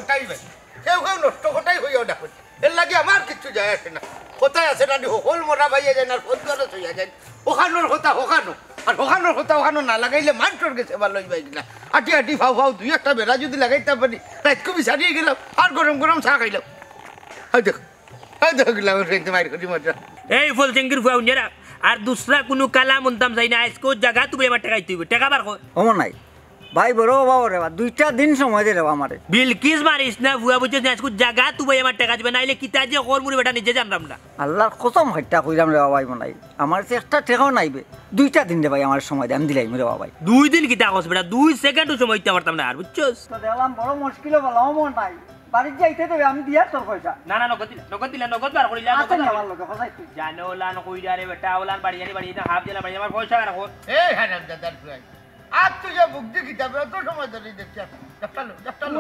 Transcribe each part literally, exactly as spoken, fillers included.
তাই ভাই, কেউ কেউ নষ্ট কথাই কইয়াও ডাকইন। এরলাগি আমার কিচ্ছু যায় আসে না। কথায় আছে না, হকল মরা পাইয়া যায় না, আর ফোন দুয়ারে থইয়া যায়। অখানোর কথা অখানো, আর অখানোর কথা অখানো না লাগাইলে মানষর গেছে ভালা অইবায় কিনা। আটি আটি ফাউ ফাউ দুই একটা বেড়া যুদি লাগাইতাম পারি, রাইতকু বিচারিয়া গেলাম, আর গরম গরম চা খাইলাম। এই দেখো, এই দেখো, গেলাম, ফেনতে মাইর করি মজা। এই ফলচেঙ্গির ফুয়া উঞ্জেরা, আর দুসরা কুনু কালাম হুনতাম চাই না, আইজকু জাগাত উবাই আমার টেকা দিতে অইবো, টেকা বার কর। অমর নাই, ভাই বড় অভাব রে বা, দুইটা দিন সময় দে রে বা আমারে। বিলকিস মারিস না ফুয়া, বুঝছস নি? আইজকু জাগাত উবাই আমার টেকা দিবে, নাইলে কিতা যে করমু রে বেটা নিজে জানরাম না। আল্লার কসম খাইয়া কইরাম রে বা ভাই মনাই, আমার কাছে একটা টেকাও নাই বে। দুইটা দিন রে ভাই আমার সময় দে, আমি দিলাইমু রে বা ভাই। দুই দিন কিতা কস বেটা, দুই সেকেন্ডও সময় দিতাম পারতাম না আর, বুঝছস? তো দেখলাম বড় মুশকিল অইবো, অমর নাই। বাড়িত যাইতে দেবে, আমি দিয়ার তোর পয়সা। না, না, নগদ দিলা, নগদ দিলা, নগদ বার করিলা, আছে নগদ নি বার আমার লগে, কোথায় তুই? জানো ওলান কইরা রে বেটা, ওলান বাড়ি জানি বাড়ি না, হাফ জেলা বাড়ি, আমার পয়সা বার কর। এই হারামজাদার ফুয়া। আর তুই যে মুখ দি কিতাবে অত সময় ধরি দেখছি।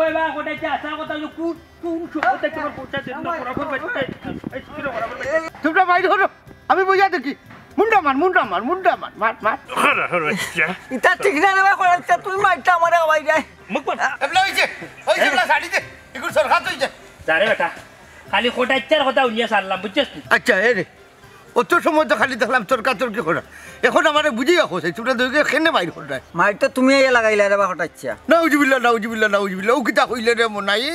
ওই বা, কোথায় যে আসার কথা, ওই যে কোন, কোন সময় থেকে আমার পয়সা দেন না, বরাবর বেটা। এই, এই, বরাবর বেটা। তোমরা বাইরে করো, আমি বুঝা দেখি। মুন্ডা মার, মুন্ডা মার, মুন্ডা মার, মার, মার। হর, হর, আচ্ছা। ইতা ঠিক না রে বা, কোন একটা তুই মারটা আমারে আওয়াই যায়। মুখ বন্ধ। এবলা অইছে, অইছে, এবলা শাড়ি দে, এগুলো সরকার তুই দে। যা রে বেটা, খালি কটাইচ্ছার কথা হুনিয়া ছাড়লাম, বুঝছস তুই? আচ্ছা, এ রে, অত সময় তো খালি দেখলাম তর্কাতর্কি করা। এখন আমারে বুঝিয়া কইছে, তোমরা দুইকে কেনে বাইর কররায়? মাইর তো তুমি আইয়া লাগাইলা রে বা কটাইচ্ছা। নাউজুবিল্লাহ, নাউজুবিল্লাহ, নাউজুবিল্লাহ। ও কিতা কইলে রে মনাই?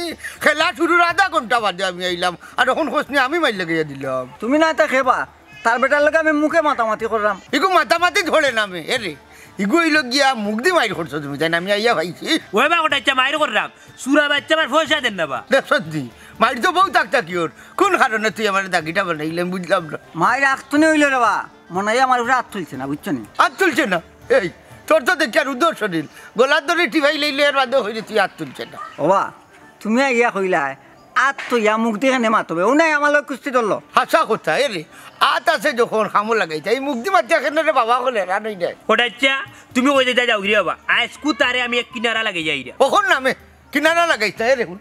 খেলা শুরুর আধা ঘন্টা বাদে আমি আইলাম, আর এখন কইছ নি আমি মাইর লাগাইয়া দিলাম। তুমি না তা খেবা, তার বেটার লগে আমি মুখে মাতামাতি করলাম। ইগু মাতামাতি ধরে না মে, এ রে। ইগু অইলো গিয়া মুখ দি মাইর করছো তুমি, তাই না? আমি আইয়া পাইছি। ওই বা কটাইচ্ছা মাইর করলাম, চুরা বাইচ্চা আমার পয়সা দেন না বা। দেখছস নি, মাইর তো বউত তাকতাকি ওর। কোন কারণে তুই আমারে দাগিটা বানাইলে আমি বুঝলাম না। মাইর আখতুনে অইলো রে বা, মনাই আমার উপরে আত তুলছে না, বুঝছো নি? আত তুলছে না? এই, তোর তো দেখি আর উদর শরীর, গলার দড়ি টিপাই লইলে এর বাদে হইলে তুই আত তুলছে না। ও বা, তুমি আইয়া কইলায়, আত তো ইয়া মুখ দি কেনে মাতবে, ও নাই আমার লগে কুস্তি ধরলো। হাছা কথা, এ রে, আত আছে যখন কামো লাগাইতা, এই মুখ দি মাতিয়া কেনে রে বাবা কইলে, রান অই যায়। কটাইচ্ছা, তুমি কই দিতা যাও গিরি বাবা, আইজকু তারে আমি এক কিনারা লাগাই যাই রে। অখন নামে, কিনারা লাগাইতা, এ রে হুন।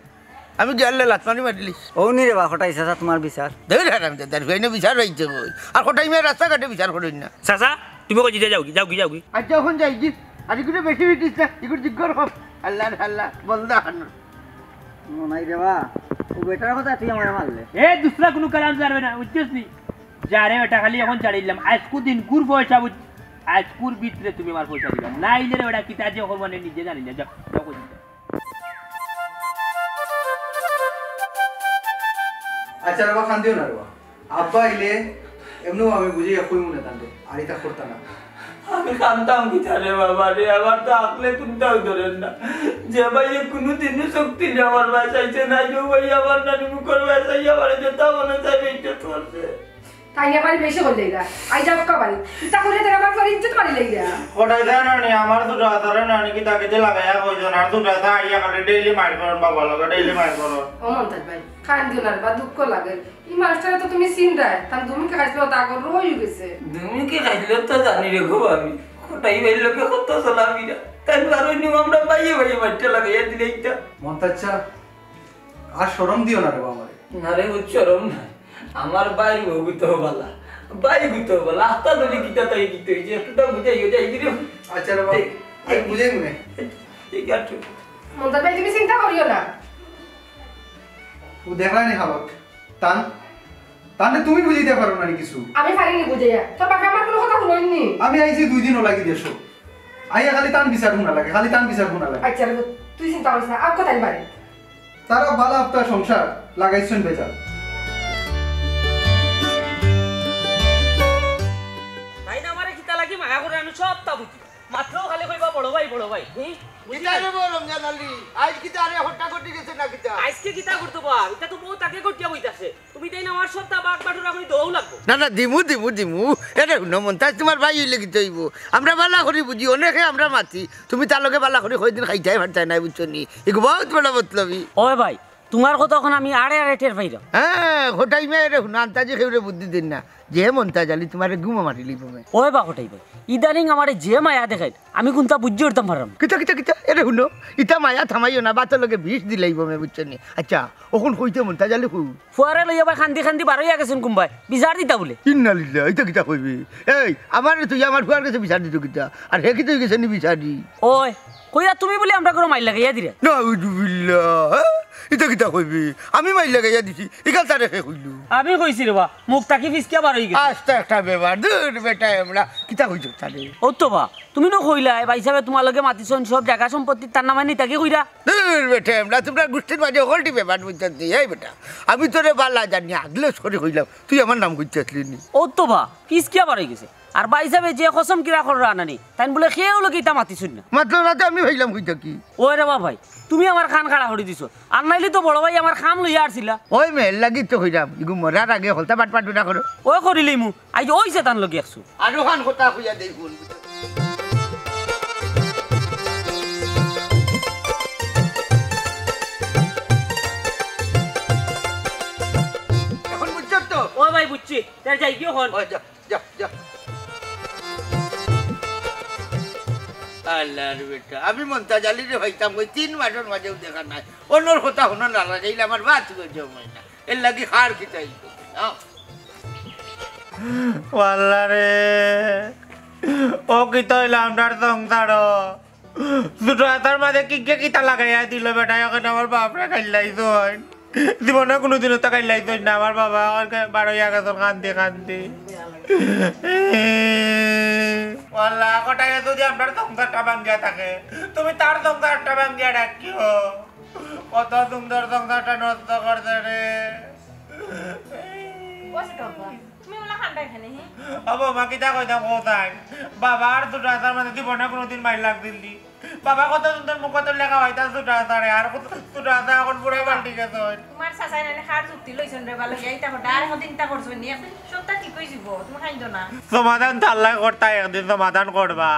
আমি গিয়ালে লাত মারি মারিলিস। ও নি রে বা, কটাই চাচা তোমার বিচার। ধুর হারামজাদার, হুয়াইনে বিচার অইছে কই? আর কটাই মিয়া রাস্তাঘাটে বিচার করইন না। চাচা, তুমি কই দিতা যাও গি, যাও গি, যাও গি। আচ্ছা, অখন যাই গি। আর ইগুরে বেশি পিটিস না, ইগুর জিগর কম। আল্লাহ রে আল্লাহ, বলদা হানুর। মনাই রে বা, ও বেটার কথা তুই আমারে মারলে। এ, দুসরা কুনু কালাম যাবে না, বুঝছস নি? যা রে বেটা, খালি অখন ছাড়িলাম। আইজকু দিনকুর পয়সা বুঝ-, আইজকুর ভিতরে তুমি আমার পয়সা দিবা। নাইলে রে বেটা, কিতা যে করবো নে নিজে জানি না। যাও, যাও কই দিতা। আচ্ছা রে বা, কান্দিও না রে বা। আব্বা আইলে এমনেও আমি বুঝাইয়া কইমু নে তানরে, আর ইতা করতা না। আমি কানতাম কিতা রে বাবা রে, আমার তো আকলে কুন্তাও ধরের না। যে ভাইয়ে কুনুদিনও শক্তি নি আমার বায় চাইছে না, ও ভাইয়ে আমার নানি মুখর বায় চাইয়া আমারে যেতা মনে চায় বেইজ্জত করছে। তাই আমার বেশি করি লইরা, আই যাও কা বাড়ি। ইতা কইলে তো আমার পরে ইজ্জত মারি লইরা। কটাই দেয় না নি, আমার দুটা হাতারে না নি, কিতা কিতা লাগাইয়া কইছো না, আর দুটা হাতা আইয়া করে ডেইলি মাইর করন বাবা লগে, ডেইলি মাইর করন। ও মন্তাজ ভাই, কান্দিও না রে বা, দুঃখ লাগে। ই মানুষটারে তো তুমি চিনরায়, তান দুমুখে খাইছিল, তা আগর রই গেছে। দুমুখে খাইছিল তো জানি রে গো আমি। কটাই ভাইর লগে কত চলাফিরা। তাই বারো নিউ আমরা ভাইয়ে ভাইয়ে মাইরটা লাগাইয়া দিলে ইতা। মন্তাজ চাচা, আর শরম দিও না রে বাবা আমারে। না রে, বুঝ শরম না। আমার ভাইর বউ গুতো বালা। ভাই গুতো বালা। আস্তা ধরি কিতা তাই কিতা হইছে, একটু তো বুঝাইও যাই রে। আচ্ছা রে বাবা, দেখ, আমি বুঝাই মনে। ঠিক আছে। মন্তাজ ভাই, তুমি চিন্তা করিও না। ও দেখলায় নি হালত। তান, তানরে তুমি বুঝাইতে পারো না নি কিছু? আমি পারি নি বুঝাইয়া। তোর বাপে আমার কুনু কথা হুনইন নি। আমি আইছি দুই দিন অলাগি দেশো। আইয়া খালি তান বিচার হুনা লাগে, খালি তান বিচার হুনা লাগে। আচ্ছা রে, তুই চিন্তা করিস না, আর কথা পারি। তারা বালা আপনার সংসার লাগাইছইন বেজাল। তাইন আমারে কিতা লাগি মায়া করে আমি সবতা বুঝি। মাত্রও খালি কইবা বড় ভাই, বড় ভাই। হুম? বুঝি কিতা নাই। রে বা রমজান আলী? আইজ কিতা আরে হট্টা ঘটি গেছে না কিতা? আইজকে কিতা করতো বা? ইটা তো বউত আগে ঘটিয়া বইতাছে। তুমি তাইন আমার সবতা বাগ বাটুরা করি দেওয়াউ লাগবো। না, না, দিমু, দিমু, দিমু। এরে হুনো মন্তাজ, তুমার ভাই অইলে কিতা অইবো? আমরা বালা করি বুঝি, অনেকে আমরা মাতি। তুমি তার লগে বালা করি কয়দিন খাইতায় পারতায় নায়, বুঝছো নি? ইগু বউত বড় মতলবি। ওই ভাই, তুমার কথা অখন আমি আড়ে আড়ে টের পাইরাম। হ্যাঁ, কটাই মিয়া এরে হুনো, আন্তাজি কেউরে বুদ্ধি দেইন না। যে মন্তাজ আলী তুমারে গুমা মারি লিবো মে। ওই বা কটাই ভাই, ইদানিং আমারে যে মায়া দেখাইন, আমি কুন্তা বুঝি উঠতাম পাররাম না। কিতা, কিতা, কিতা? এরে হুনো, ইতা মায়া থামাইও না, বাতর লগে বিষ দিলাইবো মে, বুঝছো নি? আচ্ছা, অখন কইতে মন্তাজ আলী কু? ফুয়ারে লইয়া ভাই কান্দি কান্দি বারইয়া গেছইন কুনবায়, বিচার দিতা বুলে। ইন্না লিল্লাহ, ইতা কিতা কইবি? এই, আমারে তুই আমার ফুয়ার গেছে বিচার দিতো কিতা? আর হে কিতা গেছে নি বিচারি? ওই, কইরা তুমি বুলে আমরার ঘরো মাইর লাগাইয়া দিরায়। নাউজুবিল্লাহ, হ্যাঁ? ইতা কিতা কইবি? আমি মাইর লাগাইয়া দিছি, ইখান তারে কে কইলো? আমি কইছি রে বা, মুখ থাকি ফিসকিয়া বার অই গেছে। আস্তা একটা বেমার, দূর বেটা, আমরা কিতা কইছো তারে? ও তো বা, তুমি নু কইলায়, ভাইসাবে তুমার লগে মাতিছইন, সব জাগা সম্পত্তি তার নামে নিতা কি কইরা? দূর বেটা, আমরা তুমরার গুষ্টির মাঝে হকলটি বেমার বুঝছস নি, এই বেটা। আমি তোরে বালা জানি, আগলে সরি কইলাম, তুই আমার নাম কইতে আসলি নি। ও তো বা, ফিসকিয়া বার অই গেছে। আর ভাইসাবে যে কসম কিরা কররা আনানি, তাইন বুলে কেউর লগে ইতা মাতিছইন না। মাতলো না তে আমি পাইলাম কই থাকি? ওই রে বা ভাই, তুমি আমার কান খাড়া করি দিছো। আর নাইলে তো বড় ভাই আমার কাম লইয়া আরছিলা। ওই মেয়ের লাগি তো কইরাম, ইগু মরার আগে হকলতা বাটপাটুরা করো। ওই করিলিমু, আইজ ওই শয়তান লগে একশো। আরো খান কথা কইয়া দেই হুন। এখন বুঝছো তো? ও ভাই বুঝছি, তাই যাই কি এখন? ওই যা। যা, যা। আল্লাহর বেটা, আমি মন্তাজ আলীরে পাইতাম, ওই তিন মাসর মাঝেও দেখা নাই। অন্যর কথা হুনো না লাগাইলে আমার বাত গজম অয় না। এর লাগি হার কিতাই না। ও আল্লাহ রে, ও কিতা অইলা আমরার সংসারো? ছোট আতার মাঝে কিগে কিতা লাগাইয়া দিল বেটা, এখন আমার বাপরে কাইল্লাইছইন। জীবনে কুনুদিনও তো কাইল্লাইছইন না, আমার বাবা আমার কা-, বারইয়া গেছইন কান্দি কান্দি। ও আল্লাহ, কটাইয়া যদি আমরার সংসারটা ভাঙ্গিয়া থাকে, তুমি তার সংসারটা ভাঙ্গিয়া রাখিও। কত সুন্দর সংসারটা নষ্ট করছে রে। ও ছোট আব্বা, তুমি ওলা কান্দায় কেনে, হি? ও বৌমা, কিতা কইতাম কও তাইন? বাবা আর ছোট আতার মাঝে জীবনে কুনুদিন মাইর লাগছিল নি। বাবা কত সুন্দর মুখ কত লেখা অইতা ছোট আতারে, আর কত ছোট আতা এখন পুরাই পাল্টি গেছে। তুমার চাচায় নানি কার যুক্তি লইছইন রে বা লইয়া, ইতা করতা, আর কদিন ইতা করছইন নি, একদিন সবটা ঠিক অই যিবো, তুমি কাইন্দো না। সমাধান তো আল্লায় করতা, একদিন সমাধান করবা।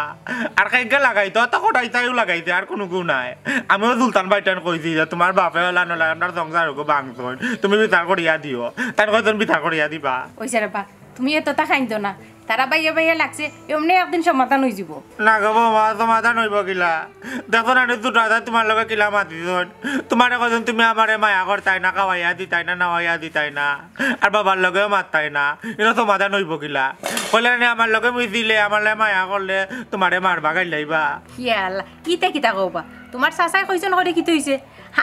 আর কাইগা লাগাইতো, তো কটাই তাইও লাগাইছে, আর কুনু কেউ নাই। আমিও সুলতান ভাইটাইন কইছি যে তুমার বাপে ওলা নলা আমরার সংসার ওগো ভাঙছইন, তুমি বিচার করিয়া দিও। তাইন কইছইন বিচার করিয়া দিবা। ওই স্যার বা, তুমি এতটা কাইন্দো না, তারা বাইয়া বাইয়া লাগছে, এমনে একদিন সমাধান অই যিবো। না গো বৌমা, সমাধান অইবো কিলা? দেখো না, ছোট আতা তুমার লগে কিলা মাতিছইন। তুমারে কইছইন তুমি আমারে মায়া করতায় না, খাওয়াইয়া দিতায় না, নাওয়াইয়া দিতায় না, আর বাবার লগেও মাততায় না, ইনো সমাধান অইবো কিলা? কইলে নি আমার লগে মিছিলে, আমার লগে মায়া করলে তুমারে মারবা, গাইল্লাইবা। ইয়া আল্লাহ, কিতা কিতা কও বা? তুমার চাচায় কইছইন করি কিতা অইছে?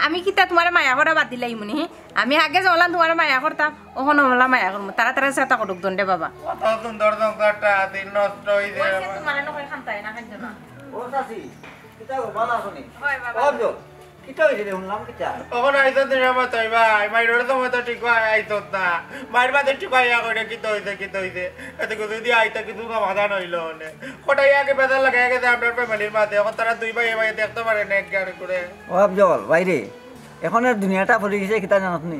আমি কিতা তুমারে মায়া করা বাদ দিলাইমু নি? আমি আগে যেলান তুমারে মায়া করতাম, অখন অলা মায়া করমু। তারা তারা চেষ্টা করুক দণ্ডে বাবা। কত সুন্দর সংসারটা আছিল, নষ্ট অই যায়। ওই যে তুমারে নকই খান্তায় না, খাইতো না। ও চাচি, কিতা গো, ভালা আছো নি? হয় বাবা। ও আব্দুল, কিতা অইছে রে, হুনলাম কিতা? অখন আইছত নি রে মতই ভাই, মাইরর সময় তো ঠিক অয় আইছত না। মাইর বাদে ঠিক অইয়া কইরে কিতা অইছে, কিতা অইছে। এতে কিছু যদি আইতা কিছু সমাধান অইলো অনে। কটাই আগে বেজার লাগাই গেছে আমরার ফ্যামিলির মাঝে, অখন তারা দুই ভাইয়ে ভাইয়ে দেখতো পারে না এক গাড়ি করে। ও আফজল, ভাইরে, অখন আর দুনিয়াটা পড়ি গেছে কিতা জানত নি?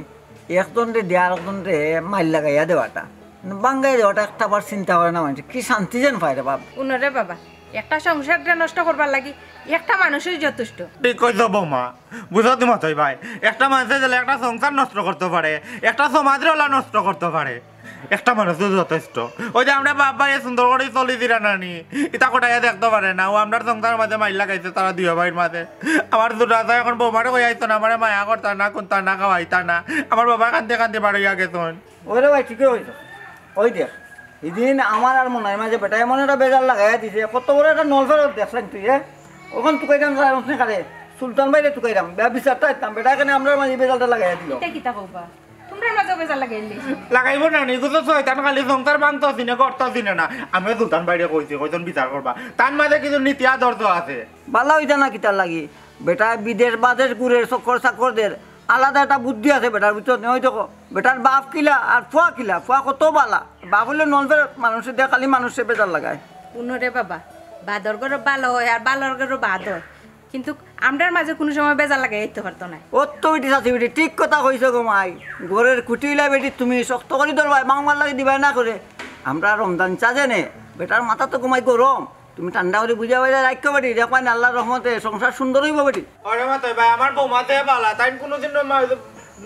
একজনরে দিয়া আরকজনরে মাইর লাগাইয়া দেওয়াটা, ভাঙ্গাই দেওয়াটা একটা বার চিন্তা করে না মানষে, কি শান্তি যেন পায় রে বাপ। হুনো রে বাবা, একটা সংসাররে নষ্ট করবার লাগি একটা মানুষই যথেষ্ট। ঠিক কইছো বৌমা, বুঝো তো মতই ভাই, একটা মানষে যেলা একটা সংসার নষ্ট করতো পারে, একটা সমাজরে ওলা নষ্ট করতো পারে। একটা মানুষ তো যথেষ্ট। ওই যে আমরার বাপ ভাইয়ে সুন্দর করি চলি দিরা নানি, ইতা কটাইয়া দেখতো পারে না। ও আমরার সংসারর মাঝে মাইর লাগাইছে তারা দুইও ভাইর মাঝে। আমার ছোট আতা অখন বৌমারে কই আইতো না, আমারে মায়া করতা না, কুনতা না, খাওয়াইতা না। আমার বাবা কান্দি কান্দি বারইয়া গেছইন। ওরে ভাই, ঠিকই কইছো। ওই দেখ, হিদিন আমার আর মনাইর মাঝে বেটায় এমন একটা বেজার লাগাইয়া দিছে, কত বড় একটা নলফেরত দেখছইন তুই, এ? অখন তুকাইতাম যাই, অখন কারে সুলতান ভাইরে তুকাইতাম, বে-, বিচারটা দিতাম, বেটায় কেনে আমরার মাঝে বেজারটা লাগাইয়া দিল। ইতা কিতা কও বা? তুমরার মাঝে বেজার লাগাইলে। লাগাইবো না নি, ইগু তো শয়তান, খালি সংসার ভাঙতো চিনে, করতো চিনে না। আমিও সুলতান ভাইরে কইছি, কইছইন বিচার করবা। তার মাঝে কিছু নীতি আদর্শ আছে। ভালা অইতা না কিতার লাগি? বেটায় বিদেশ বাদেশ ঘুরের, চক্কর চাক্কর দের, আলাদা একটা বুদ্ধি আছে বেটার ভিতর, নেওয়াই দেখো। বেটার বাপ কিলা আর ফুয়া কিলা, ফুয়া কত ভালা। বাপ অইলে নলফেরত, মানষে দিয়া খালি মানষরে বেজার লাগায়। হুনো রে বাবা, বাদর ঘরো ভালা অয় আর ভালার ঘরো বাদ অয়, কিন্তু আমরার মাঝে কুনু সময় বেজার লাগাইয়া দিতো পারতো নায়। অত বেটি চাচি বেটি, ঠিক কথা কইছো গো মাই। ঘরর খুটি অইলা বেটি তুমি, শক্ত করি ধরবায়, ভাঙবার লাগি দিবায় না করে। আমরা রমজান চাঁদে নে, বেটার মাথা তো ঘুমাই গরম, তুমি ঠান্ডা করি বুঝাইয়া রাখো বেটি, দেখবায় নে আল্লার রহমতে সংসার সুন্দর অইবো বেটি। ওরে মতই ভাই, আমার বৌমা তে ভালা, তাইন কুনুদিন মাইর,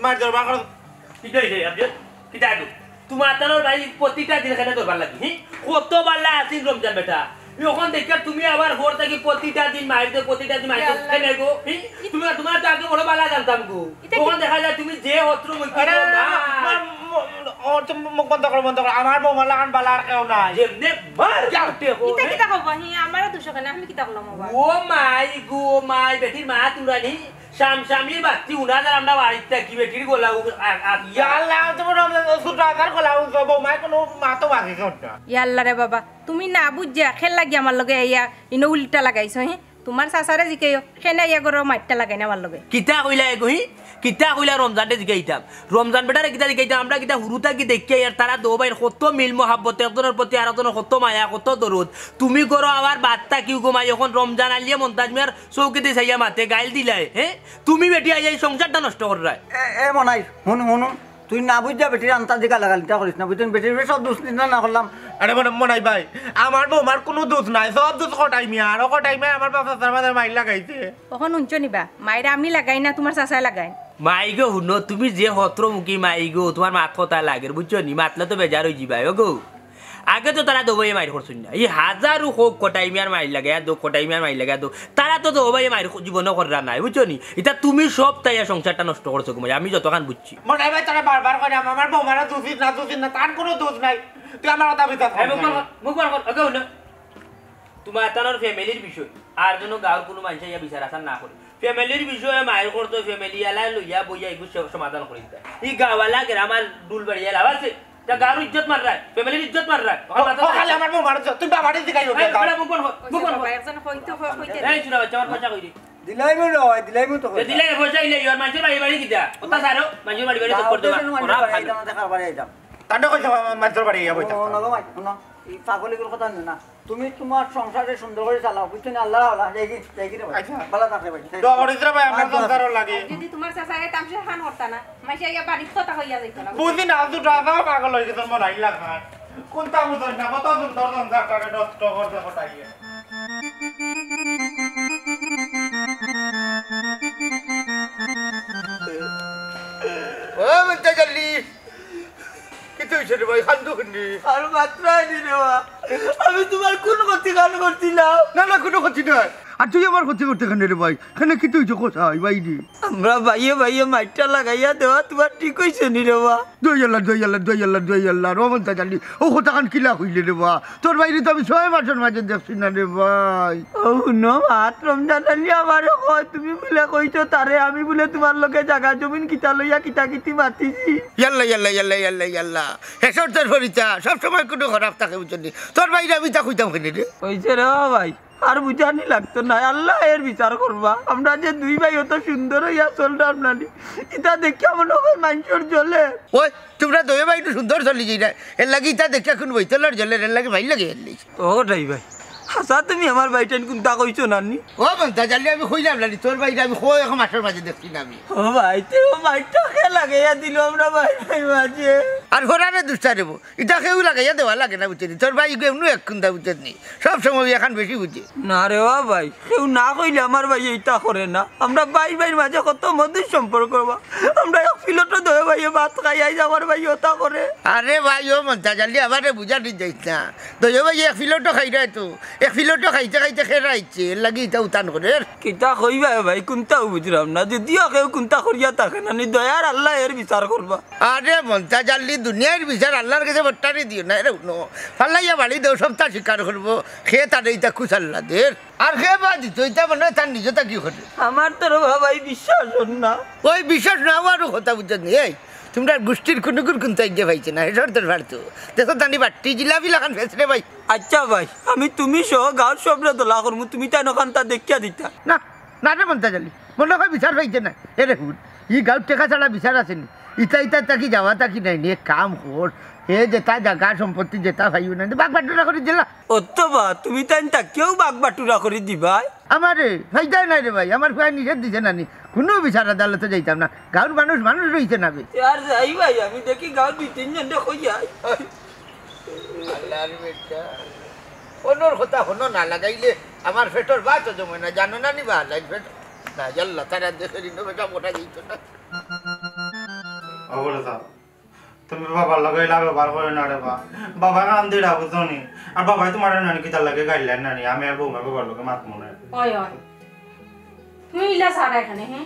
মাইর ধরবার কথা। কিতা অইছে, আব্দুল? কিতা অইলো? তুমার তানোর ভাই প্রতিটা দিন এখানে ধরবার লাগি, হি? কত ভালা আছিল রমজান বেটা। অখন দেখিয়ার তুমি আবার ঘর থাকি প্রতিটা দিন মাইর দেও, প্রতিটা দিন মাইর দেও। ইয়া আল্লাহ। কেনে গো? হি? তুমি, তুমারে তো আগে বড় ভালা জানতাম গো। ইতা কি? অখন দেখা যায় তুমি যে অস্ত্র মুখে আরে, না। ম-, ম-, ও, তুমি মুখ বন্ধ করো, বন্ধ করো। আমার বৌমার লাখান ভালা আর কেউ নাই। যেমনে মার যাও, দেখো। ইতা কিতা কও বা? হি, আমারও দুষো কেনে, আমি কিতা করলাম আবার? ও মাই গো, মাই, বেটির মা তুমরা নি। শামশামির বাত্তি উনা যার আমরা বাড়িত থাকি বেটির গলা উ-, আ-, আ-, ইয়া আল্লাহ, তুমি রমজান ছোট আকার গলা উঠবো, বৌমায় কোনো মাতো বাকি করতো। ইয়া আল্লাহ রে বাবা, তুমি না বুঝিয়া খেল লাগি আমার লগে ইয়া ইনো উল্টা লাগাইছো, হে? তুমার চাচারে জিকাইও, কেনে ইয়া করো মাইরটা লাগাই না আমার লগে। কিতা কইলা এগো, হি? কিতা কইলা রমজানরে জিকাইতাম? রমজান বেটারে কিতা জিকাইতাম? আমরা কিতা হুরু থাকি দেখিয়া আর তারা দো ভাইর কত মিল মহাব্বত, একজনর প্রতি আরেকজনর কত মায়া, কত দরদ। তুমি করো আবার বাদ থাকিও গো মাই, এখন রমজান আলিয়ে মন্তাজ মিয়ার চৌকিদি চাইয়া মাতে গাইল দিলায়, হে? তুমি বেটি আইয়া এই সংসারটা নষ্ট কররায়। এ, এ মনাই, হুন, হুন, হুন। তুই না বুঝিয়া বেটির আন্তা দিকা লাগালিটা করিস না, বুঝছস? বেটির সব দুষ নিন্দা না করলাম। আরে মনে, মনাই ভাই, আমার বৌমার কোনো দুষ নাই, সব দুষ কটাই মিয়া, আর ও কটাই মিয়া আমার বাপ চাচার মাঝে মাইর লাগাইছে। অখন হুনছো নিবা, মাইর আমি লাগাই না, তুমার চাচায় লাগাই। মাই গো, হুনো, তুমি যে হত্রমুখী মাই গো, তুমার মাত কথা লাগের, বুঝছো নি? মাতলে তো বেজার অইযিবায়, ও গো। আগে তো তারা দোবাইয়ে মাইর করছইন না। ই হাজারো হোক কটাই মিয়ার মাইর লাগে, আর দো কটাই মিয়ার মাইর লাগে, আর দো। তারা তো দোবাইয়ে মাইর জীবনও কররা নাই, বুঝছো নি? ইতা তুমি সব তাইয়া সংসারটা নষ্ট করছো গো মাই, আমি যতখান বুঝছি। মনাই ভাই, তারা বারবার কইরা, আমার বৌমারা দুষিস না, দুষিস না, তার কোনো দোষ নাই। তুই আমার কথা বিশ্বাস কর। মুখ বন্ধ কর, মুখ বন্ধ কর, ওকে হলো। তুমার তানোর ফ্যামিলির বিষয়, আর যেন গাঁওর কোনো মানষে ইয়া বিচার আচার না করে। ফ্যামিলির বিষয়ে মাইর করতো, ফ্যামিলি আলা লইয়া বইয়া এগু স-, সমাধান করি দিতা। ই গাঁওয়ালা গ্রামার ডুল বাড়িয়া লাভ আছে? তা গাঁওর ইজ্জত মাররায়, ফ্যামিলির ইজ্জত মাররায়। ও, ও, খালি আমার বউ মারছ, তুই বাবারে জিগাই ওকে। এই, বেটা, মুখ বন্ধ কর, মুখ বন্ধ কর। একজন কইতো, হ-, কইতে দে। এই চুরা বাচ্চা, আমার পয়সা কই রে? দিলাইমু রে ভাই, দিলাইমু তো এ, কইতা। দিলে পয়সা ইলে, ইয়ার মানষর বাড়ি বাড়ি কিতা? কথা সারো, মানষর বাড়ি বাড়ি চক্কর দেওয়া। বাড়ি আইতাম, দেখা বাড়ি আইতাম। তান্ডা কইছে মা-, মা-, মানষর বাড়ি আইয়া বইতা। ও, না গো ভাই, হুনো, ই পাগলিগুর কথা হুনো না। তুমি তুমার সংসারে সুন্দর করি চালাও, বুঝছো নি? আল্লাহ, আল্লাহ, যাই কি, যাই কি রে ভাই? আচ্ছা। ভালো থাকো ভাই। দোয়া করিস রে ভাই, আমার আর দোয়া সংসারও লাগে। যদি তুমার চাচা আগে তামশা খান করতা না, মাসে আইয়া বাড়িত কথা কইয়া যাইতো না। বুঝি না, আজ দুটো আজাও পাগল হয়ে গেছে, মনে হয় লাখান। কোনটা বুঝোস না, কত সুন্দর সংসারটারে নষ্ট করছে কটাইয়ে। ও, বুঝতে পারলি? কিতা অইছে রে ভাই? কান্দো কেনে? আর মাতরায় নি রে বা। আমি তুমার কোন ক্ষতিখান করছিলাম? না, না, কোনো ক্ষতি নাই। আর তুই আমার ক্ষতি করতে কেনে রে ভাই? কেনে কিতা অইছে কথা, ভাই রে? আমরা ভাইয়ে ভাইয়ে মাইরটা লাগাইয়া দেওয়া তুমার ঠিক অইছে নি রে বা? দোয়াই আল্লাহ, দোয়াই আল্লাহ, দোয়াই আল্লাহ, দোয়াই আল্লাহ। রহমান তাজ আলী, ও কথাখান কিলা কইলে রে বা? তোর ভাইরে তো আমি ছয় মাসর মাঝে দেখছি না রে ভাই। ও হুনো, মাত রমজান আলী আমারে কয়, তুমি বুলে কইছো তারে, আমি বুলে তুমার লগে জাগা জমিন কিতা লইয়া কিতা কিতি মাতিছি। ইয়াল্লা, ইয়াল্লা, ইয়াল্লা, ইয়াল্লা, ইয়াল্লা। হেসর তোর ফরিতা, সব সময় কোনো খারাপ থাকে, বুঝছস নি? তোর ভাইরে আমি তা কইতাম কেনে রে? অইছে রে বা ভাই, আর বুঝানি লাগতো না, আল্লায় এর বিচার করবা। আমরা যে দুই ভাই অত সুন্দর অইয়া চলরাম না নি, ইতা দেখিয়া মনে হয় মানষর জ্বলে। ওই, তুমরা দুইও ভাই তো সুন্দর চলি যাই না, এর লাগি ইতা দেখিয়া কোন বইতলার জ্বলে, এর লাগি ভাই লাগে এর লাগি। ও কটাই ভাই, হাছা তুমি আমার ভাইটাইন কুন্তা কইছো না নি? ও মন্তাজ আলী, আমি কইলাম না নি, তোর ভাইরে আমি কই এখন মাসর মাঝে দেখছি না আমি। ও ভাই, তে ও মাইরটা কে লাগাইয়া দিল আমরা ভাই ভাই মাঝে? আর হরারে দুষ্টা রে বো, ইতা কেউ লাগাইয়া দেওয়া লাগে না, বুঝছস নি? তোর ভাই এগু এমনু এক কুন্তা, বুঝছস নি? সব সময় এখান বেশি বুঝে। না রে বা ভাই, কেউ না কইলে আমার ভাই ইতা করে না। আমরা ভাই ভাইর মাঝে কত মধুর সম্পর্ক বা। আমরা এক প্লেটো দুইও ভাইয়ে ভাত খাই, আইজ আমার ভাই ওতা করে। আরে ভাই, ও মন্তাজ আলী, আমারে বুঝানি যাইস না। দুইও ভাইয়ে এক প্লেটো খাইরায় তো, এক প্লেটো খাইতে খাইতে খেরাইছে, এর লাগি ইতা উতান করের। কিতা কইবা ভাই, কুন্তাউ বুঝরাম না। যদিও কেউ কুন্তা করিয়া থাকে না নি, দয়ার আল্লায় এর বিচার করবা। আরে মন্তাজ আলী, দুনিয়ার বিচার আল্লার গেছে বট্টারি দিও না, এরে হুনো। ফালাইয়া বাড়ি দেও, সবতা স্বীকার করবো। কে তারে ইতা খুশ আল্লা দের। আর কে বা দিত, ইতা মনে হয় তার নিজে তা কি করে। আমার তো রে বা ভাই বিশ্বাস অর না। ওই বিশ্বাস না অওয়ারও কথা, বুঝছস নি? এই, তুমরার গুষ্টির কুনুগুর কুন্তা ইগে পাইছে না, হেসর তোর ফাড়তো। দেখো তানি বাট্টি জিলাপি লাখান ফেস রে ভাই। আচ্ছা ভাই, আমি তুমি সহ গাঁওর সবরে দলা করমু, তুমি তাইন অখানতা দেখিয়া দিতা। না, না রে মন্তাজ আলী, মনে হয় বিচার পাইছে না। এরে হুন, ই গাঁওত টেকা ছাড়া বিচার আছে নি? ইতা ইতা থাকি যাওয়া থাকি নাই নি, এক কাম কর। হে যেতা জাগা সম্পত্তি যেতা পাইও না, বাগ বাটুরা করি দিলা। অথবা তুমি তাইন থাকিয়াউ বাগ বাটুরা করি দিবায়। আমারে ফায়দা নাই রে ভাই, আমার ফুয়ায় নিষেধ দিছে না নি, কুনু বিচার আদালতো যাইতাম না। গাঁওর মানুষ মানুষ রইছে না বে। তে আর যাই ভাই, আমি দেখি গাঁওর দুই তিনজনরে কইয়া আই। আল্লার বেটা। অনর কথা হুনো না লাগাইলে আমার পেটর ভাতও জমে না, জানো না নি বা, লাইন পেট। না, ইয়াল্লা, তারা দেখে ঋণ বেটা মোটা দিত না। অবলে যাও। তুমি বাবার লগে ইলা ব্যবহার করো না রে বা। বাবা কান্দিরা বুঝছো নি? আর বাবায় তুমারে নানি কিতার লাগি গাইল্লার নানি, আমি আর বৌমা বাবার লগে মাতমু না। ওই, ওই। তুমি ইলা সারা এখানে, হুম?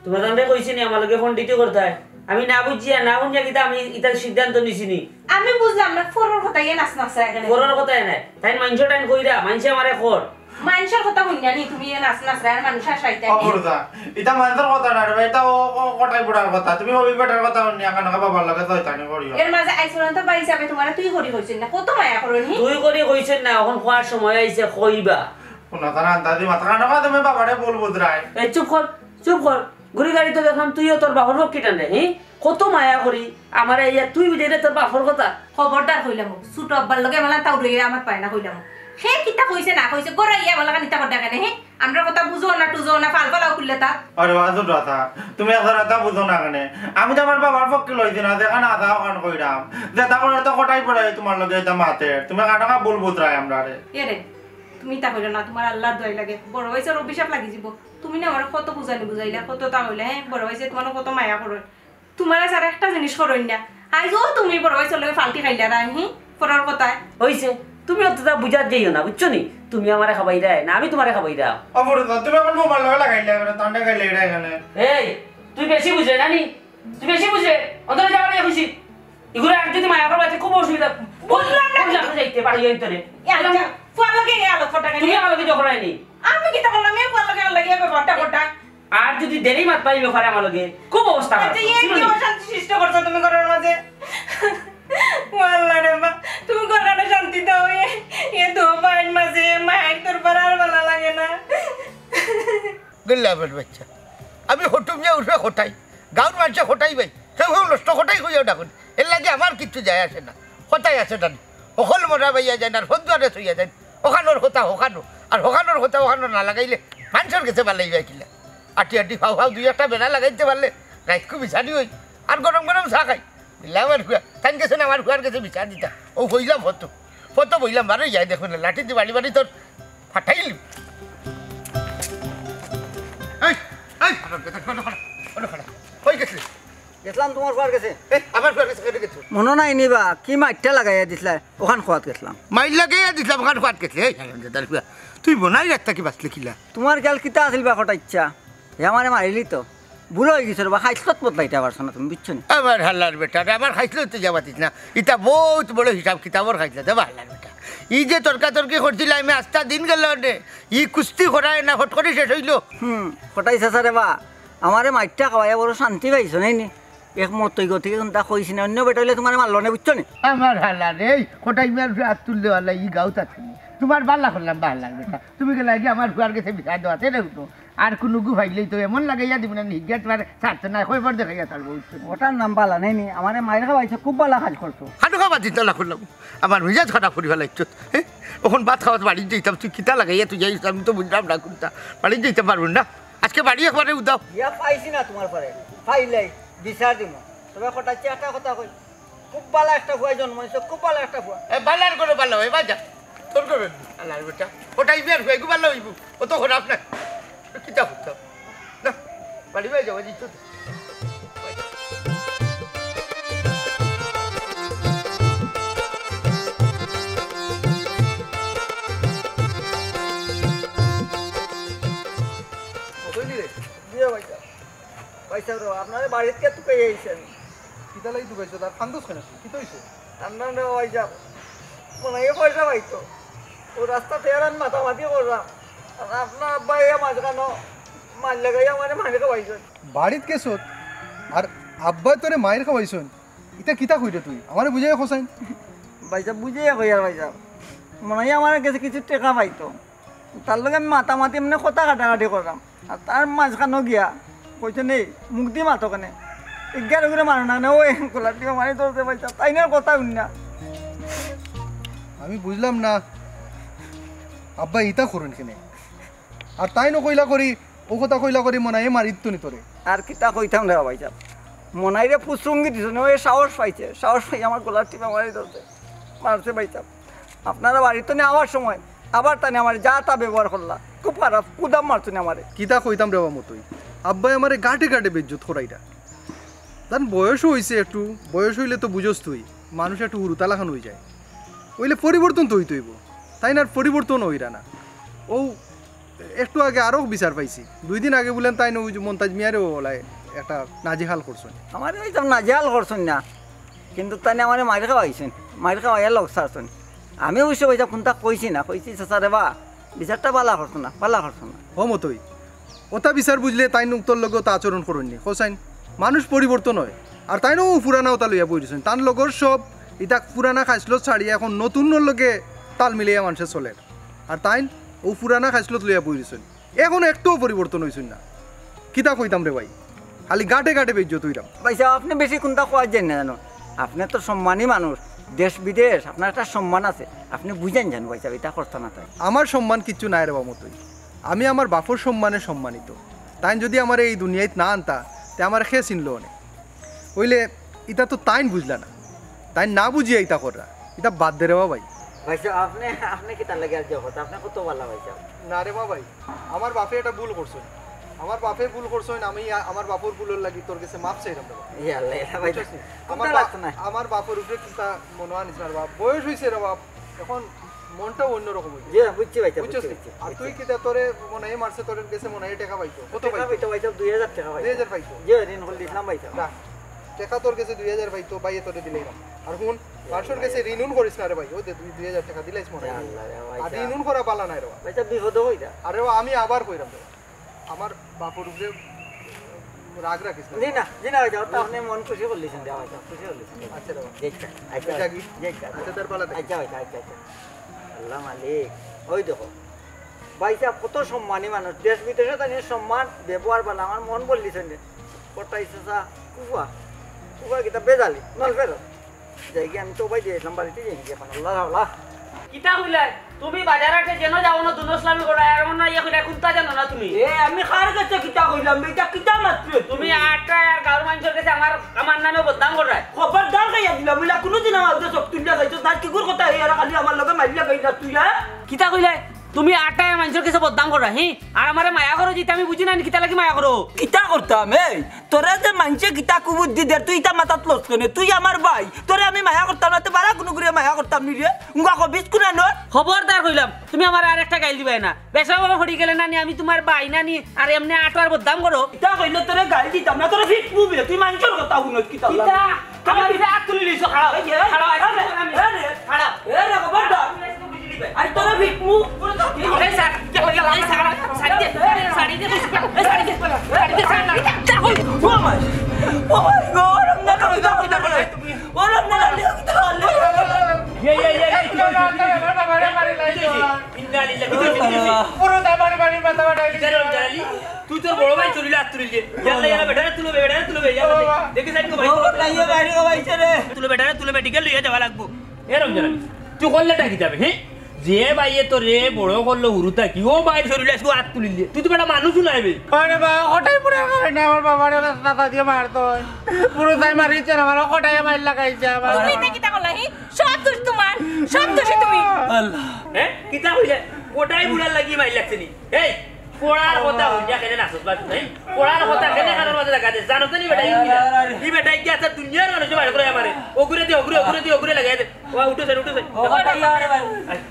তুমার তানরে কইছি নি আমার লগে ফোন ডিউটি করতায়? আমি না বুঝিয়া, না বুঝিয়া কিতা আমি ইতার সিদ্ধান্ত নিছি নি? আমি বুঝলাম না, ফোনর কথা ইয়ে নাচ নাচ এখানে। ফোনর কথা ইয়ে নাই। তাইন মানষর টাইন কইরা, মানষে আমারে কর। মানষর কথা হুনিয়া নি তুমি এ নাচ নাচরায় আর মানুষ হাসাইতায় নি? অপরদা, ইটা মানষর কথা না রে বা, ইটা ও, ও কটাই বুড়ার কথা। তুমি অউ বেটার কথা হুনিয়া কেনে বাবার লগে শয়তানি করিও? এর মাঝে আইছো না তো বা হিসাবে তুমারে তুই করি কইছইন না, কত মায়া করইন নি? তুই করি কইছইন না, অখন কওয়ার সময় আইছে, কইবা। হুনো, তারা আন্দাজি মাথা খানো কথা, তুমি বাবারে ভুল বুঝরায়। এই চুপ কর, চুপ কর। ঘুরি গাড়ি তো দেখলাম তুইও তোর বাপর পক্ষে টানে, হি? কত মায়া করি, আমারে ইয়া তুই বুঝে রে তোর বাপর কথা। খবরদার কইলাম, ছোট আব্বার লগে মেলা তাও রইয়া আমার পায় না কইলাম। হে কিতা কইছে না কইছে, ঘরে ইয়া মেলা কানিতা কর ডাকে হে। আমরার কথা বুঝো না, টুঝো না, ফাল ফালাও খুললে তা। আরে বাজু দাদা, তুমি এখন এটা বুঝো না কেনে? আমি তো আমার বাবার পক্ষে লইছি না, যেখানে আধা ওখান কইরাম। যেটা করে তো কটাই পড়ে তুমার লগে এটা মাতের। তুমি কাটাকা ভুল বুঝরায় আমরারে। এ রে, তুমি তা কইরো না, তুমার আল্লাহর দোয়াই লাগে। বড় ভাইছার অভিশাপ লাগি যিবো। তুমি না আমারে কত বুঝানি বুঝাইলা, কত তা কইলা, হে? বড় ভাইছায় তুমারে কত মায়া করইন। তুমারে ছাড়া একটা জিনিস করইন না। আইজও তুমি বড় ভাইছার লগে ফাল্টি খাইলা না, হি? পরর কথায়। অইছে, তুমি অতটা বুঝাত যাইও না, বুঝছো নি? তুমি আমারে খাবাইরায় না, আমি তুমারে খাবাইরাম। অপরদা, তুমি এখন বোমার লগে লাগাইলে, এবারে তান্ডা খাইলে এটা এখানে। এই, তুই বেশি বুঝরে না নি? তুই বেশি বুঝরে? অন্তরে যাবার ইয়া কইছি। ইগুরে আর যদি মায়া করবা, তে খুব অসুবিধা। বুঝলাম না। বুঝলাম না যাইতে পারি অন্তরে। এ আচ্ছা, ফুয়ার লগে গেল ফটা তুমি কেন? আমার লগে ঝগড়া নি। আমি কিতা করলাম? এ ফুয়ার লগে আল্লাহ গিয়া ব্যাপারটা ফটা। আর যদি দেরি মাত পাই ব্যাপারে আমার লগে, খুব অবস্থা খারাপ। আচ্ছা, এ কি অশান্তি সৃষ্টি করছো তুমি ঘরর মাঝে? ও আল্লাহ রে বা, তুমি ঘরখানো শান্তি দাও। এ, এ তো বাইন মাঝে, মায়ের তোর পারা আর ভালা লাগে না। গেল্লা আমার বাচ্চা। আমি হটুম যে উঠবে হটাই। গাঁওর মানষে হটাই ভাই। কেউ কেউ নষ্ট হটাই কইয়াও ডাকুন। এর লাগি আমার কিচ্ছু যায় আসে না। হটাই আসে না। হকল মরা বাইয়া যায় না, আর হদ্দুয়ারে থইয়া যায়। ওখানোর হতা হকানো। আর হকানোর হতা ওখানো না লাগাইলে মানষর গেছে বালাইবা কিলা? আটি আটি ফাউ ফাউ দুই একটা বেড়া লাগাইতে পারলে রাইতকু বিছানি অই। আর গরম গরম চা খাই। দিলাম আর ফুয়া। তাইন গেছে না আমার ফুয়ার গেছে বিচার দিতা। ও কইলাম ফটো। ফটো বইলাম বারো যায় দেখো না। লাঠি দি বাড়ি বাড়ি তোর ফাটাইল। এই, এই, খাড়া, খাড়া, খাড়া, খাড়া, খাড়া। কই গেছলে? গেছলাম তুমার ফুয়ার গেছে। এই, আমার ফুয়ার গেছে কেনে গেছো? মনো নাই নি বা, কি মাইরটা লাগাইয়া দিছলা, ওখান খোয়াত গেছলাম। মাইর লাগাইয়া দিছলাম, ওখান খোয়াত গেছলে। এই, হারামজাদার ফুয়া, তুই মনাইর আত থাকি বাঁচলে কিলা? তুমার খেয়াল কিতা আছিল বা কটাইচ্ছা? হে আমারে মারিলি তো। বুড়া অই গেছো রে বা, খাইছলত বদলাইতা পারছো না তুমি, বুঝছো নি? আমার হালার বেটা রে, আমার খাইছলত তো যাবা দিস না। ইটা বউত বড় হিসাব কিতাবর খাইছলত, দে বা হালার বেটা। ই যে তর্কাতর্কি করছিলা, আমি আস্তা দিন গেল নে। ই কুস্তি করায় না ফট করি শেষ অইলো। হুম, কটাই চাচা রে বা, আমারে মাইরটা খাওয়াইয়া বড় শান্তি পাইছো, নাই নি? এক মত অই গতিকে কুন্তা কইছি না, অন্য বেটা অইলে তুমারে মারলো নে, বুঝছো নি? আমার হালা রে, এই কটাই মিয়ার ফিরে হাত তুললে হালা, ই গাঁওত আছে নি। তুমার বালা করলাম বা হালার বেটা। তুমি গেলা গিয়া আমার ফুয়ার গেছে বিচার দেওয়াতে রে উঠো। আর কুনুগু পাইলেই তো এমন লাগাইয়া দিমু না, নিগিয়া তুমার ছাড়তো নায়, কয়বার দেখাইয়া ছাড়বো, বুঝছো নি? ওটার নাম বালা নাই নি, আমারে মাইর খাওয়াইছে, খুব বালা কাজ করছো। খানো খাবার দিতে না করলাম, আমার মিজাজ খারাপ করি ফালাইছত। হে? অখন ভাত খাওয়াত বাড়িত যাইতাম, তুই কিতা লাগাইয়া তুই যাইস, আমি তো বুঝলাম না কুন্তা। বাড়িত যাইতাম পারবো না। আজকে বাড়ি একবারে উদাও। ইয়া পাইছি না তুমার পরে। পাইলাই, বিচার দিমু। তবে কটাইচ্ছা একটা কথা কই। খুব বালা একটা ফুয়া জন্ম অইছে, খুব বালা একটা ফুয়া। এ, বালার করে বালা, এ, বাজা। তোর করে নি, আল্লাহর বেটা। কটাই বিয়ার ফুয়া, এগু বালা অইবো। ও তো খারাপ না। কিতা করতাম? না, বাড়ি বাড়ি যাওয়া দিত তো। কতই দিলে? দিয়া ভাইটা। ভাইসাব রে, আপনারে বাড়িত কে তুকাই আইছি আমি। কিতা লাগি তুকাইছো? তার কান্দস কেনে? কিতা অইছে? কান্দরাম রে ভাইসাব, মনাইয়ে পয়সা পাইতো। ও রাস্তাত আর আমি মাতামাতি কররাম। আর আপনার আব্বায় মাঝখানো মাইর লাগাইয়া আমারে মাইর খাওয়াইছইন। বাড়িত গেছত আর আব্বায় তোরে মাইর খাওয়াইছইন? ইতা কিতা কইরে তুই? আমারে বুঝাইয়া কছাইন। ভাইসাব, বুঝাইয়া কইয়ার ভাইসাব। মনাইয়ে আমার গেছে কিছু টেকা পাইতো। তার লগে আমি মাতামাতি, মানে, কথা কাটাকাটি কররাম। আর তার মাঝখানো গিয়া কইছে, "নেই, মুখ দি মাতো কেনে? ইগার উগরে মারো না, না, ওই গলার টিপা মারি ধরছে ভাইসাব।" তাইনর কথা হুনি না। আমি বুঝলাম না, আব্বা ইতা করইন কেনে? আর তাইনও কইলা করি, ও কথা কইলা করি মনাইয়ে মারিতো নি তোরে। আর কিতা কইতাম রে ভাইসাব? মনাইরে ফুসরুঙ্গি দিছে না, ওই সাহস পাইছে, সাহস পাই আমার গলার টিপা মারি ধরছে, মারছে ভাইসাব। আপনারা বাড়িত নি আওয়ার সময় আবার তানে আমারে যা তা ব্যবহার করলা, খুব খারাপ, কুদাম মারছইন আমারে। কিতা কইতাম রে বা মতই, আব্বায় আমারে গাটে গাটে বেইজ্জত করাইরা। তান বয়সও অইছে একটু, বয়স অইলে তো বুঝস তুই, মানুষ একটু হুরুতালাখান অইযায়। অইলে পরিবর্তন তো অইতে অইবো, তাইন আর পরিবর্তন অইরা না। ও একটু আগে আরো বিচার পাইছি। দুই দিন আগে বুলেন তাইন ওই যে মন্তাজ মিয়ারেও ওলায় একটা নাজেহাল করছইন। আমারে ভাইসাব নাজেহাল করছইন না, কিন্তু তাইন আমারে মাইর খাওয়াইছইন, মাইর খাওয়াইয়া লগ ছাড়ছইন। আমি অবশ্য ভাইসাব কুন্তা কইছি না, কইছি, "চাচা রে বা, বিচারটা বালা করছো না, বালা করছো না। ও মতই, ওটা বিচার বুঝলে তাইন উক্তর লগে ওটা আচরণ করইন নি। হোসাইন, মানুষ পরিবর্তন হয়, আর তাইনও পুরানা ওটা লইয়া বই রইছইন। তান লগর সব ইতা পুরানা খাইছলত ছাড়িয়া এখন নতুনর লগে তাল মিলাইয়া মানষে চলের, আর তাইন ও পুরানা খাইছলত লইয়া বই রইছইন। এখন একটুও পরিবর্তন অইছইন না। কিতা কইতাম রে ভাই, খালি গাটে গাটে বেইজ্জত অইরাম। ভাইসাব, আপনে বেশি কুন্তা কওয়ার যাইন না জানো, আপনে তো সম্মানী মানুষ, দেশ বিদেশ আপনার একটা সম্মান আছে, আপনে বুঝইন যান ভাইসাব, ইতা করতা না তাই। আমার সম্মান কিচ্ছু নাই রে বা মতই, আমি আমার বাপর সম্মানে সম্মানিত। তাইন যুদি আমারে এই দুনিয়াত না আনতা, তে আমারে কে চিনলো অনে? অইলে ইতা তো তাইন বুঝলা না, তাইন না বুঝিয়া ইতা কররা, ইতা বাদ দে রে বা ভাই। ভাইসাব, আপনে, আপনে কিতার লাগি আর যে কথা, আপনে কত বালা ভাইসাব। না রে বা ভাই, আমার বাপে এটা ভুল করছইন, আমার বাপে ভুল করছইন, আমি আ-, আমার বাপর ভুলর লাগি তোর গেছে মাফ চাইরাম রে বা। ইয়া আল্লাহ, ইয়া ভাই, বুঝছস নি? কুন্তা আমার বা-, লাগতো না। আমার বাপর উপরে কুন্তা মনো আনিস না রে বা, বয়স অইছে রে বা, এখন মনটাও অন্যরকম অইছে। জি, বুঝছি ভাইসাব, বুঝছস বুঝছি, নি? বুঝছি, আর তুই বুঝছি। কিতা তোরে মনে হয় মারছে, তোর গেছে মনে হয় টেকা পাইতো। কত টেকা পাইতো? পাইতো ভাইসাব, দুই হাজার টেকা পাইতো। দুই হাজার পাইতো? জি, ঋণ করি দিছলাম ভাইসাব। না, টেকা তোর গেছে দুই হাজার পাইতো, ভাইয়ে তোরে দিলাইরাম। আর হুন, মানষর গেছে ঋণ উন করিস না রে ভাই, ও দে, তুই দুই হাজার টেকা দিলাইস মনে হয়। ইয়া আল্লাহ রে ভাইসাব। আর ঋণ উন করা বালা নায় রে বা। ভাইসাব, বিপদো অই যা। আরে বা, আমি আবার কইরাম রে বা, আমার বাপর উপরে রাগ রাখিস না। জি না, জি না ভাইসাব, তা আপনে মন খুশি করিলিছইন রে ভাইসাব, খুশি করিলিছইন। আচ্ছা রে বা। জি, আচ্ছা, আচ্ছা, আচ্ছা, কি? জি, আচ্ছা। আচ্ছা, তোর বালা থাকিস। আচ্ছা ভাইসাব, আচ্ছা, আচ্ছা। আল্লাহ মালিক, ওই দেখো, ভাইসাব কত সম্মানী মানুষ, দেশ বিদেশো তান সম্মান, ব্যবহার বালা, আমার মন বদলিছইন রে। কটাই চাচা, কুফা, কুফা কিতা বেজালি, নল ফেরত। যাইগি, আমি তো ভাই দিলাম বাড়িত যাইগি এখন, আল্লাহ, আল্লাহ। কিতা কইলায়? তুমি বাজার হাটে যেন যাও না, দুনো ইসলামি করা, আর মনে হয় ইয়ে কইলায়, কুন্তা জানো না তুমি? এ, আমি কার গেছে কিতা কইলাম? ইটা কিতা মাতরে? তুমি আটটায় আর গাঁওর মানষর গেছে আমার, আমার নামে বদনাম করায়। খবরদার কইয়া দিলাম, বুলে কুনুদিন আমার গেছে চোখ তুলিয়া যাইতো, তার কিগুর কথা, এই আর খালি আমার লগে মারিয়া গেলা তুই, হ্যাঁ? কিতা কইলায়? তুমি আটটায় মানষর গেছে বদনাম করায়, হি? আর আমারে মায়া করো যেটা আমি বুঝি না, কিতা লাগি মায়া করো? কিতা করতাম, এই? তোরে যে মানষে কিতা কুবুদ্ধি দের, তুই ইতা মাথাত লস কেনে? তুই আমার ভাই, তোরে আমি মায়া করতাম না, তে বারা কুনু করিয়া মায়া করতাম নি রে। উঙ্গা কবিস কুনা নর? খবরদার কইলাম, তুমি আমারে আর একটা গাইল দিবায় না। বেশা বাবা হরি গেলে না নি, আমি তুমার ভাই না নি, আর এমনে আটটার বদনাম করো। ইতা কইলে তোরে গাইল দিতাম না, তোরে ফিট মুভি, তুই মানষর কথা হুনস কিতা? কিতা? আমার উপরে আত তুলি লিছো, খাড়াও। এই, এই, খাড়াও, এই, আজকে এই, আমি এই রে। খাড়াও। এ রে, খবরদার। আই তোরে ফিট মুভ। এই স্যার, কে হইল? এই স্যার, স্যার দে, স্যার দে, এই স্যার দে, স্যার দে, স্যার দে, স্যার দে। ও মাই, ও মাই গড, আমরা তো ইতা কইতা পারি। ও আমরা ইতা কইতা পারি। ইয়ে, ইয়ে, ইয়ে, ইয়ে, কি হইছে? ইন্না লিল্লাহি, কি হইছে? কি হইছে? পুরো দামার বাড়ি মাথা ফাটাই দিছে। জানো, জানালি? তুই তোর বড় ভাই চলিলে আত তুলিলে। ইয়াল্লা, ইয়াল্লা, বেটারে তুলো বে, বেটারে তুলো বে, ইয়াল্লা। দেখি সাইড কো ভাই। ও, তাইয়ে বাইরে কো ভাই রে। তুলো বেটারে, তুলো মেডিকেল লইয়া যাওয়া লাগবো। এরম জানালি। তুই করলে ডাকি যাবে, হ্যাঁ? যে ভাইয়ে তোরে বড় করলো হুরু থাকি, ও ভাই শরীরে আজকে আত তুলিলে। তুই তো বেটা মানুষও নাই বে। আরে বা, কটাই পুরার কারণে আমার বাবারে রাস্তা দিয়ে মারতো। পুরো তাই মারিছে না, আমার কটাই মাইর লাগাইছে আমার। তুমি ইতা কিতা করলা, হি? সব দোষ তুমার, সব দোষী তুমি। আল্লাহ। হ্যাঁ? কিতা কইলে? কটাই বুড়ার লাগি মাইর লাগছে নি? এই, পড়ার কথা হুনিয়া কেনে নাচস বা তুই? পড়ার কথা কেনে কারোর মাঝে লাগা দে? জানো তো নি বেটা, ই কিলা? ই বেটা, ই কি আছে দুনিয়ার মানুষে বার করে আমারে। ওগুরে দি, ওগুরে, ওগুরে দি, ওগুরে লাগাই দে। ও, উঠো স্যার, উঠো স্যার। ও, ভাই, আরে ভাই।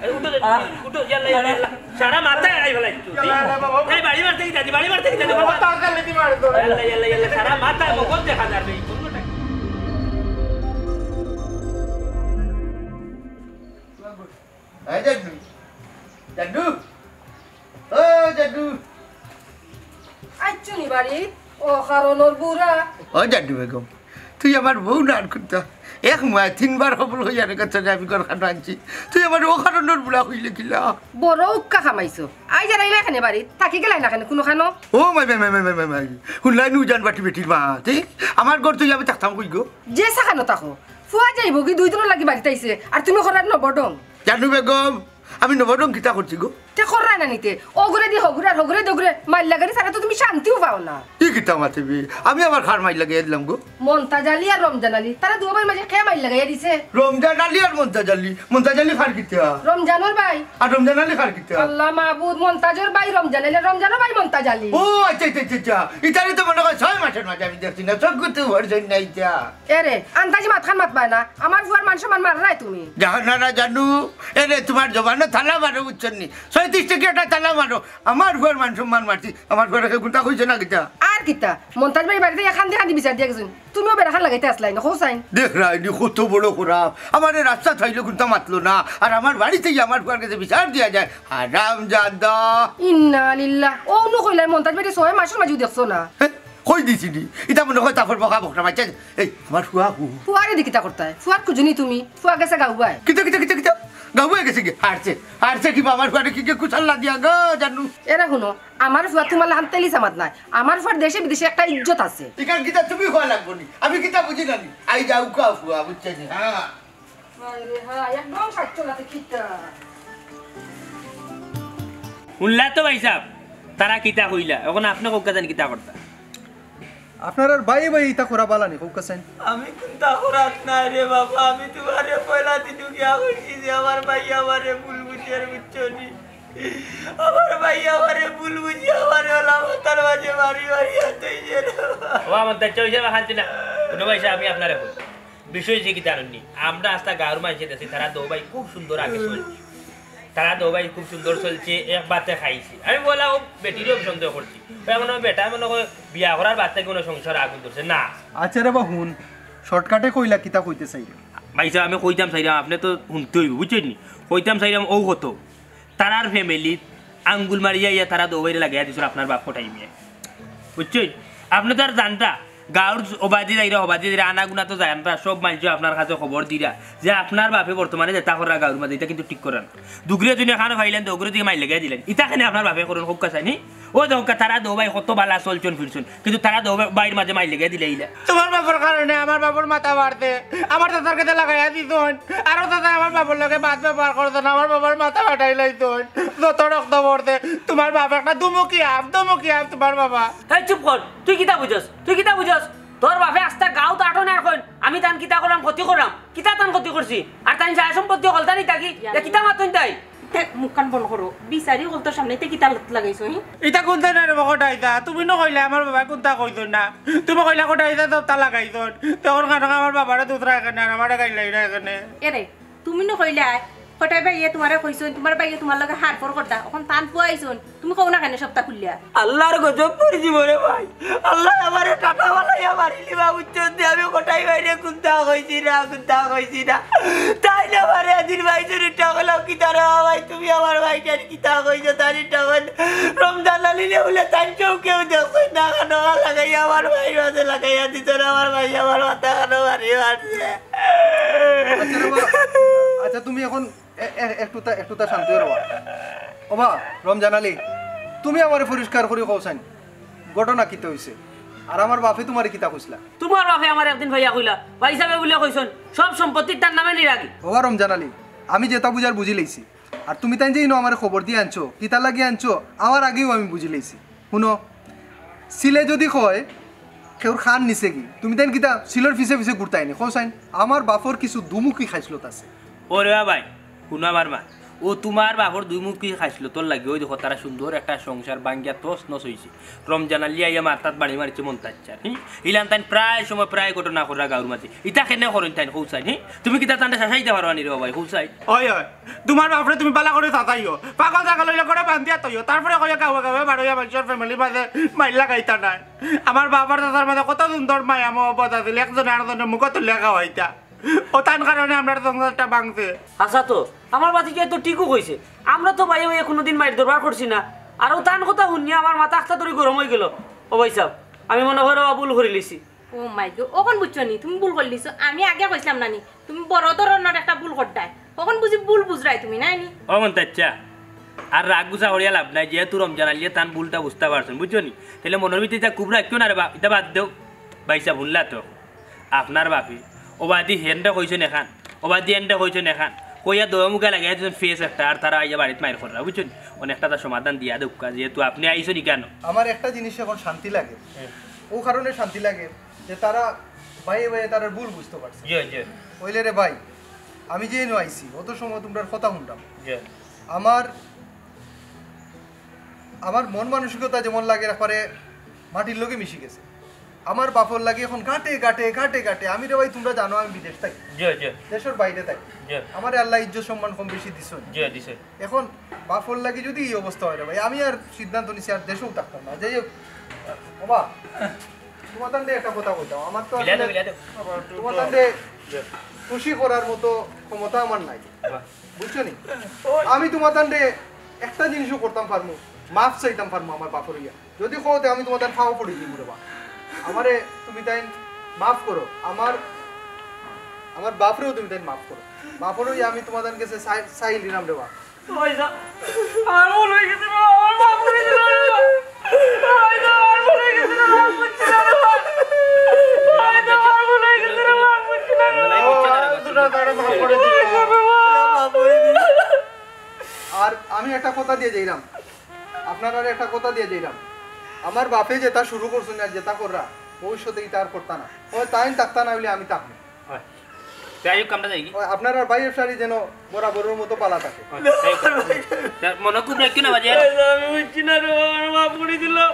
এই, উঠো স্যার, আহ। উঠো, ইয়াল্লা, ইয়াল্লা, ইয়াল্লা। সারা মাথা আই ফেলাই। ইয়াল্লা, ইয়াল্লা, বাবা। এই বাড়ি মারতে কি জানি, বাড়ি মারতে কি জানি, বাবা। তার কালে দি মারে তো। ইয়াল্লা, ইয়াল্লা, ইয়াল্লা, সারা মাথা মগজ দেখা যার নি। এই জাদু। জাদু। ও জাদু। আইছো নি বাড়ি? অকারণর বুড়া। ও জাদু বেগম, তুই আমার বউ নার কুন্তা। এক মায় তিনবার কবুল কইয়া রে কথা আমি ঘর খানো আনছি। তুই আমার অকারণর বুড়া কইলে কিলা? বড় উক্কা কামাইছো। আইজ আর আইলা কেনে বাড়ি? থাকি গেলায় না কেনে কুনুখানো? ও মাই, মাই, মাই। হুনলাই নু জান বাটি বেটির মা। তুই আমার ঘর তুই আমি থাকতাম কই গো? যে সাখানো থাকো। ফুয়া যাইবো কি দুই দিনর লাগি বাড়িত আইছে, আর তুমি করার নবডং। জানু বেগম, আমি নবডং কিতা করছি গো? তে কররায় না নি তে, অগুরে দি হগুরে আর হগুরে দি অগুরে মাইর লাগানি ছাড়া তো তুমি শান্তিও পাও না। ই কিতা মাতিবি? আমি আবার কার মাইর লাগাইয়া দিলাম গো? মন্তাজ আলী আর রমজান আলী, তারা দুইওর মাঝে কে মাইর লাগাইয়া দিছে? রমজান আলী আর মন্তাজ আলী। মন্তাজ আলী কার কিতা? রমজানর ভাই। আর রমজান আলী কার কিতা? আল্লাহ মাবুদ, মন্তাজর ভাই রমজান আলী, রমজানর ভাই মন্তাজ আলী। ও আচ্ছা, আচ্ছা, আচ্ছা, আচ্ছা। ইতারে তো মনে হয় ছয় মাসর মাঝে আমি দেখছি না, চোখ করতে ভরছইন না ইতা। এরে, আন্দাজি মাতখান মাতবায় না। আমার ফুয়ার মান সম্মান মাররায় তুমি। জানো না, না জানু, এরে তুমার জবানো থালা মারো বুঝছো নি? তিরিশ টেকা একটা তালা মারো। আমার ফুয়ার মান সম্মান মারছি, আমার ফুয়ারে কেউ কুন্তা কইছে না কিতা? আর কিতা, মন্তাজ ভাই বাড়িত কান্দি কান্দি বিচার দিয়া গেছইন, তুমিও বেড়াখান লাগাইতে আছলায় না, কও চাইন। দেখরায়নি কত বড় খারাপ, আমারে রাস্তাত পাইলো কুন্তা মাতলো না, আর আমার বাড়িত আমার ফুয়ার গেছে বিচার দিয়া যায়, হারামজাদা। ইন্না লিল্লাহ, অউ নু কইলায় মন্তাজ ভাইরে ছয় মাসর মাঝেও দেখছো না। হে, কই দিছিনি? ইতা মনে কয় তাফর বকা বকরা মারছে। এই, আমার ফুয়া কু? ফুয়ারে দি কিতা করতায়? ফুয়ার খুজনি তুমি? ফুয়া গেছে গাউবায়। কিতা, কিতা, কিতা, কিতা? গাউবায় গেছে কি? হারছে। হারছে কিবা আমার ফুয়ারে কি কে কুশাল না দিয়া গো জানু? এরা হুনো, আমার ফুয়া তুমার লাখান তেলি চামাত নায়। আমার ফুয়ার দেশে বিদেশে একটা ইজ্জত আছে। ইখান কিতা তুমি কওয়া লাগবো নি? আমি কিতা বুঝি না নি? আই যাউক্কা ফুয়া, বুঝছইন নি? হ্যাঁ। হায় রে হায়, একদম পারছো না তো কিতা? হুনলা তো ভাইসাব, তারা কিতা কইলা, অখন আপনে কউক্কা চাইন কিতা করতা? আপনারার ভাইয়ে ভাইয়ে ইতা করা বালা নি, কউক্কা চাইন? আমি কুন্তা করাত নায় রে বাবা, আমি তুমারে পয়লা দিনউ গিয়া কইছি যে আমার ভাইয়ে আমারে ভুল বুঝিয়ার, বুঝছো নি? আমার ভাইয়ে আমারে ভুল বুঝিয়া আমারে অলা মাথার মাঝে বাড়ি মারিয়া থইছে রে বাবা। ও আমার দাচ্চা অইছে বা খান্তি না। হুনো ভাইসাব, আমি আপনারে কই। বিষয় অইছে কিতা জানইন নি? আমরা আস্তা গাউর মানষে দেখছি, তারা দৌ ভাই খুব সুন্দর আগে চলছে। তারা দৌ ভাই খুব সুন্দর চলছে, এক বাতে খাইছে। আমি বলা ও বেটিরেও সন্দেহ করছি। অখন ও বেটা মনে কয় বিয়া করার বাদ থাকি কুনু সংসার আগুন ধরছে না। আচ্ছা রে বা হুন, shortcut-এ কইলা কিতা কইতে চাইরে? ভাইসাব, আমি কইতাম চাইরাম, আপনে তো হুনতে অইবো, বুঝছইন নি? কইতাম চাইরাম অউ কত। তারার family-ত আঙ্গুল মারিয়া ইয়া তারা দৌ ভাইরে লাগাইয়া দিছইন আপনার বাপ কটাই মিয়া। বুঝছইন? আপনে তো আর জানতা, গাউর অবাদি যাইরা, অবাদি যাইরা, আনাগুনা তো জানতা, সব মানষে আপনার কাছে খবর দিরা যে আপনার বাপে বর্তমানে যেতা কররা গাউর মাঝে, ইতা কিন্তু ঠিক কররা না। দুগরে দুনিয়া খানো ফাইলেন, দৌগরে দিকে মাইর লাগাইয়া দিলেন। ইতা কেনে আপনার বাপে করইন, কউক্কা চাইন নি? ও দেখউক্কা, তারা দৌ ভাই কত বালা চলছইন ফিরছইন, কিন্তু তারা দৌ ভাইর মাঝে মাইর লাগাইয়া দিলে ইলা। তুমার বাপর কারণে আমার বাপর মাথা ফাটছে, আমার চাচার গেছে লাগাইয়া দিছইন, আরো চাচায় আমার বাপর লগে বাদ ব্যবহার করছইন, আমার বাপর মাথা ফাটাইলাইছইন। যত রক্ত পড়ছে, তুমার বাপ একটা দুমুখী আপ, দুমুখী আপ তুমার বাবা। এই চুপ কর, তুই কিতা বুঝস? তুই কিতা বুঝস? তোর বাপে আস্তা গাউত আটন আর কইন, আমি তান কিতা করলাম, ক্ষতি করলাম, কিতা তান ক্ষতি করছি? আর তাইন যায় সম্পত্তি হকলতা নি থাকি, এ কিতা মাতইন তাই? তে মুখখান বন্ধ করো, বিচারি হকলতর সামনে তে কিতা লাগাইছো, হি? ইতা কুন্তা নায় রে বা কটাই দা, তুমি নু কইলায় আমার বাবায় কুন্তা কইছইন না, তুমি কইলায় কটাই দা দপ্তা লাগাইছইন, তখন খানো আমার বাবারে দুতরায় কেনে আর আমারে গাইল্লাইরায় কেনে। এরে, তুমি নু কইলায়, কটাই ভাইয়ে তুমারে কইছইন, তুমার ভাইয়ে তুমার লগে হারফর করতা, অখন তান ফুয়া আইছইন, তুমি কও না কেনে সবতা খুলিয়া? আল্লার গজব পড়িযিবো রে ভাই, আল্লায় আমারে টাটা বানাইয়া মারিলিবা, বুঝছইন নি? আমি কটাই ভাইরে কুন্তা কইছি না, কুন্তা কইছি না। তাইন আমারে এদিন ভাই চুরিটা কইলাম, কিতা রে ভাই, তুমি আমার ভাইটারে কিতা কইছো, তাইন তখন রমজান আলীরে বুলে তাইন কেউ কেউ দেখছইন না, খানো লাগাইয়া আমার ভাইর মাঝে লাগাইয়া দিছইন, আমার ভাই আমার মাথা খানো মারি মারছে। আচ্ছা রে বা, আচ্ছা, তুমি অখন এ-, এ-, একটুতা, একটুতা শান্ত অও রে বা। ও বা, রমজান আলী, তুমি আমারে পরিষ্কার করি কও চাইন, ঘটনা কিতা অইছে? আর আমার বাপে তুমারে কিতা কইছলা? তুমার বাপে আমারে একদিন পাইয়া কইলা, ভাইসাবে বুলে কইছইন, সব সম্পত্তি তার নামে নি রাখি। ও বা রমজান আলী, আমি যেতা বুঝার বুঝিলাইছি। আর তুমি তাইন যে ইনো আমারে খবর দিয়া আনছো, কিতার লাগি আনছো, আমার আগেউ আমি বুঝিলাইছি। হুনো, সিলে যুদি কয়, কেউর কান নিছে গি, তুমি তাইন কিতা সিলর পিছে পিছে ঘুরতায় নি? কও চাইন, আমার বাপর কিছু দুমুখী খাইছলত আছে। ও রে বা ভাই, হুনো আমার মাত। অউ তুমার বাপর দুমুখী খাইছলতর লাগি, অউ দেখো তারা সুন্দর একটা সংসার ভাঙ্গিয়া তছনছ অইছে। রমজান আলী আইয়া মাথাত বাড়ি মারছে মন্তাজ চাচার, হি? ইলান তাইন প্রায় সময় প্রায় ঘটনা কররা গাউর মাঝে। ইতা কেনে করইন তাইন, কও চাইন, হি? তুমি কিতা তানরে শাসাইতা পারো নি রে বা ভাই, কও চাইন? অয়, অয়। তুমার বাপরে তুমি বালা করি শাসাইও। পাগল ছাগল অইলে ঘরো বান্ধিয়া থইও। তারপরে কইও গাউয়ে গাউয়ে বারইয়া মানষর family-র মাঝে মাইর লাগাইতা নায়। আমার বাপ আর চাচার মাঝে কত সুন্দর মায়া মহব্বত আছিল, একজনে আরকজনর মুখো তুলিয়া খাওয়াইতা। অউ তান কারণে আমরার সংসারটা ভাঙছে। আচ্ছা তো, আমার ভাতিজায় তো ঠিকউ কইছে। আমরা তো ভাইয়ে ভাইয়ে কুনুদিন মাইর দরবার করছি না। আর অউ তান কথা হুনিয়া আমার মাথা আখতা ধরি গরম অইগেলো। ও ভাইসাব, আমি মনো করি ভুল করিলিছি। ও মাই গো, অখন বুঝছো নি? তুমি ভুল করিলিছো। আমি আগে কইছলাম না নি? তুমি বড় ধরনর একটা ভুল কররায়। অখন বুঝি ভুল বুঝরায় তুমি, নায় নি? ও মন্তাজ চাচা, আর রাগ গুছা করিয়া লাভ নাই, যেহেতু রমজান আলীয়ে তান ভুলটা বুঝতা পারছইন, বুঝছো নি? তাইলে মনর ভিতরে ইতা খুব রাখিও না রে বা, ইতা বাদ দেও। ভাইসাব, হুনলা তো? আপনার বাপে অবাদি হেনরে কইছইন এখান, অবাদি হেনরে কইছইন এখান, কইয়া দৌড় মুখা লাগাইয়া দিছইন face একটা, আর তারা আইয়া বাড়িত মাইর কররা, বুঝছইন? অনেকটা তার সমাধান দিয়া দেউক্কা, যেহেতু আপনে আইছইন ইখানো। আমার একটা জিনিস অখন শান্তি লাগে, হুম। অউ কারণে শান্তি লাগে যে তারা ভাইয়ে ভাইয়ে তারার ভুল বুঝতো পারছে। জি, জি। অইলে রে ভাই, আমি যে ইনো আইছি, অত সময় তুমরার কথা হুনরাম। জি। আমার, আমার মন মানসিকতা যেমন লাগে একবারে মাটির লগে মিশি গেছে। আমার বাপর লাগি এখন ঘাটে ঘাটে ঘাটে ঘাটে, আমি রে ভাই, তুমরা জানো আমি বিদেশ থাকি, জি, জি, দেশর বাইরে থাকি। জি। আমারে আল্লায় ইজ্জত সম্মান কম বেশি দিছইন। জি, দিছে। এখন বাপর লাগি যদি এই অবস্থা অয় রে ভাই, আমি আর সিদ্ধান্ত নিছি আর দেশেও থাকতাম না। যাই হোক, বাবা, তুমাতানরে একটা কথা কইতাম, আমার তো আসলে তুমাতানরে খুশি করার মতো ক্ষমতা আমার নাই, বুঝছো নি? আমি তুমাতানরে একটা জিনিসও করতাম পারমু, মাফ চাইতাম পারমু আমার বাপর ইয়া। যদি কও তে আমি তুমাতান পাও পড়ি দিমু রে বা, আমারে তুমি তাইন মাফ করো, আমার আমার বাপরেও তুমি তাইন মাফ করো। বাপর ইয়া আমি তুমাতান গেছে চাই দিলাম রে বা। ভাইজান, আমার ভুল অই গেছে রে, আমার মাফ করি দিলাম রে বা। ভাইজান, আমার ভুল অই গেছে রে, মাফ করছি না রে বা। ভাইজান, আমার ভুল অই গেছে রে, মাফ করছি না রে বা। আর আমি একটা কথা দিয়া যাইরাম, আপনারারে একটা কথা দিয়া যাইরাম, আমার বাপে যেটা শুরু করছইন আর যেটা কররা, ভবিষ্যতে ইতা আর করতা না। অয় তাইন থাকতা না অইলে আমি থাকমু। অয়। যাই হোক, আমরা যাই কি? অয়, আপনারার ভাইর সারি যেন বরাবরর মতো বালা থাকে। অয়, যাই হোক। মনো খুব রাখিও না, বাজান। আমি বুঝছি না রে বাবা, আমার মাফ করি দিলাম।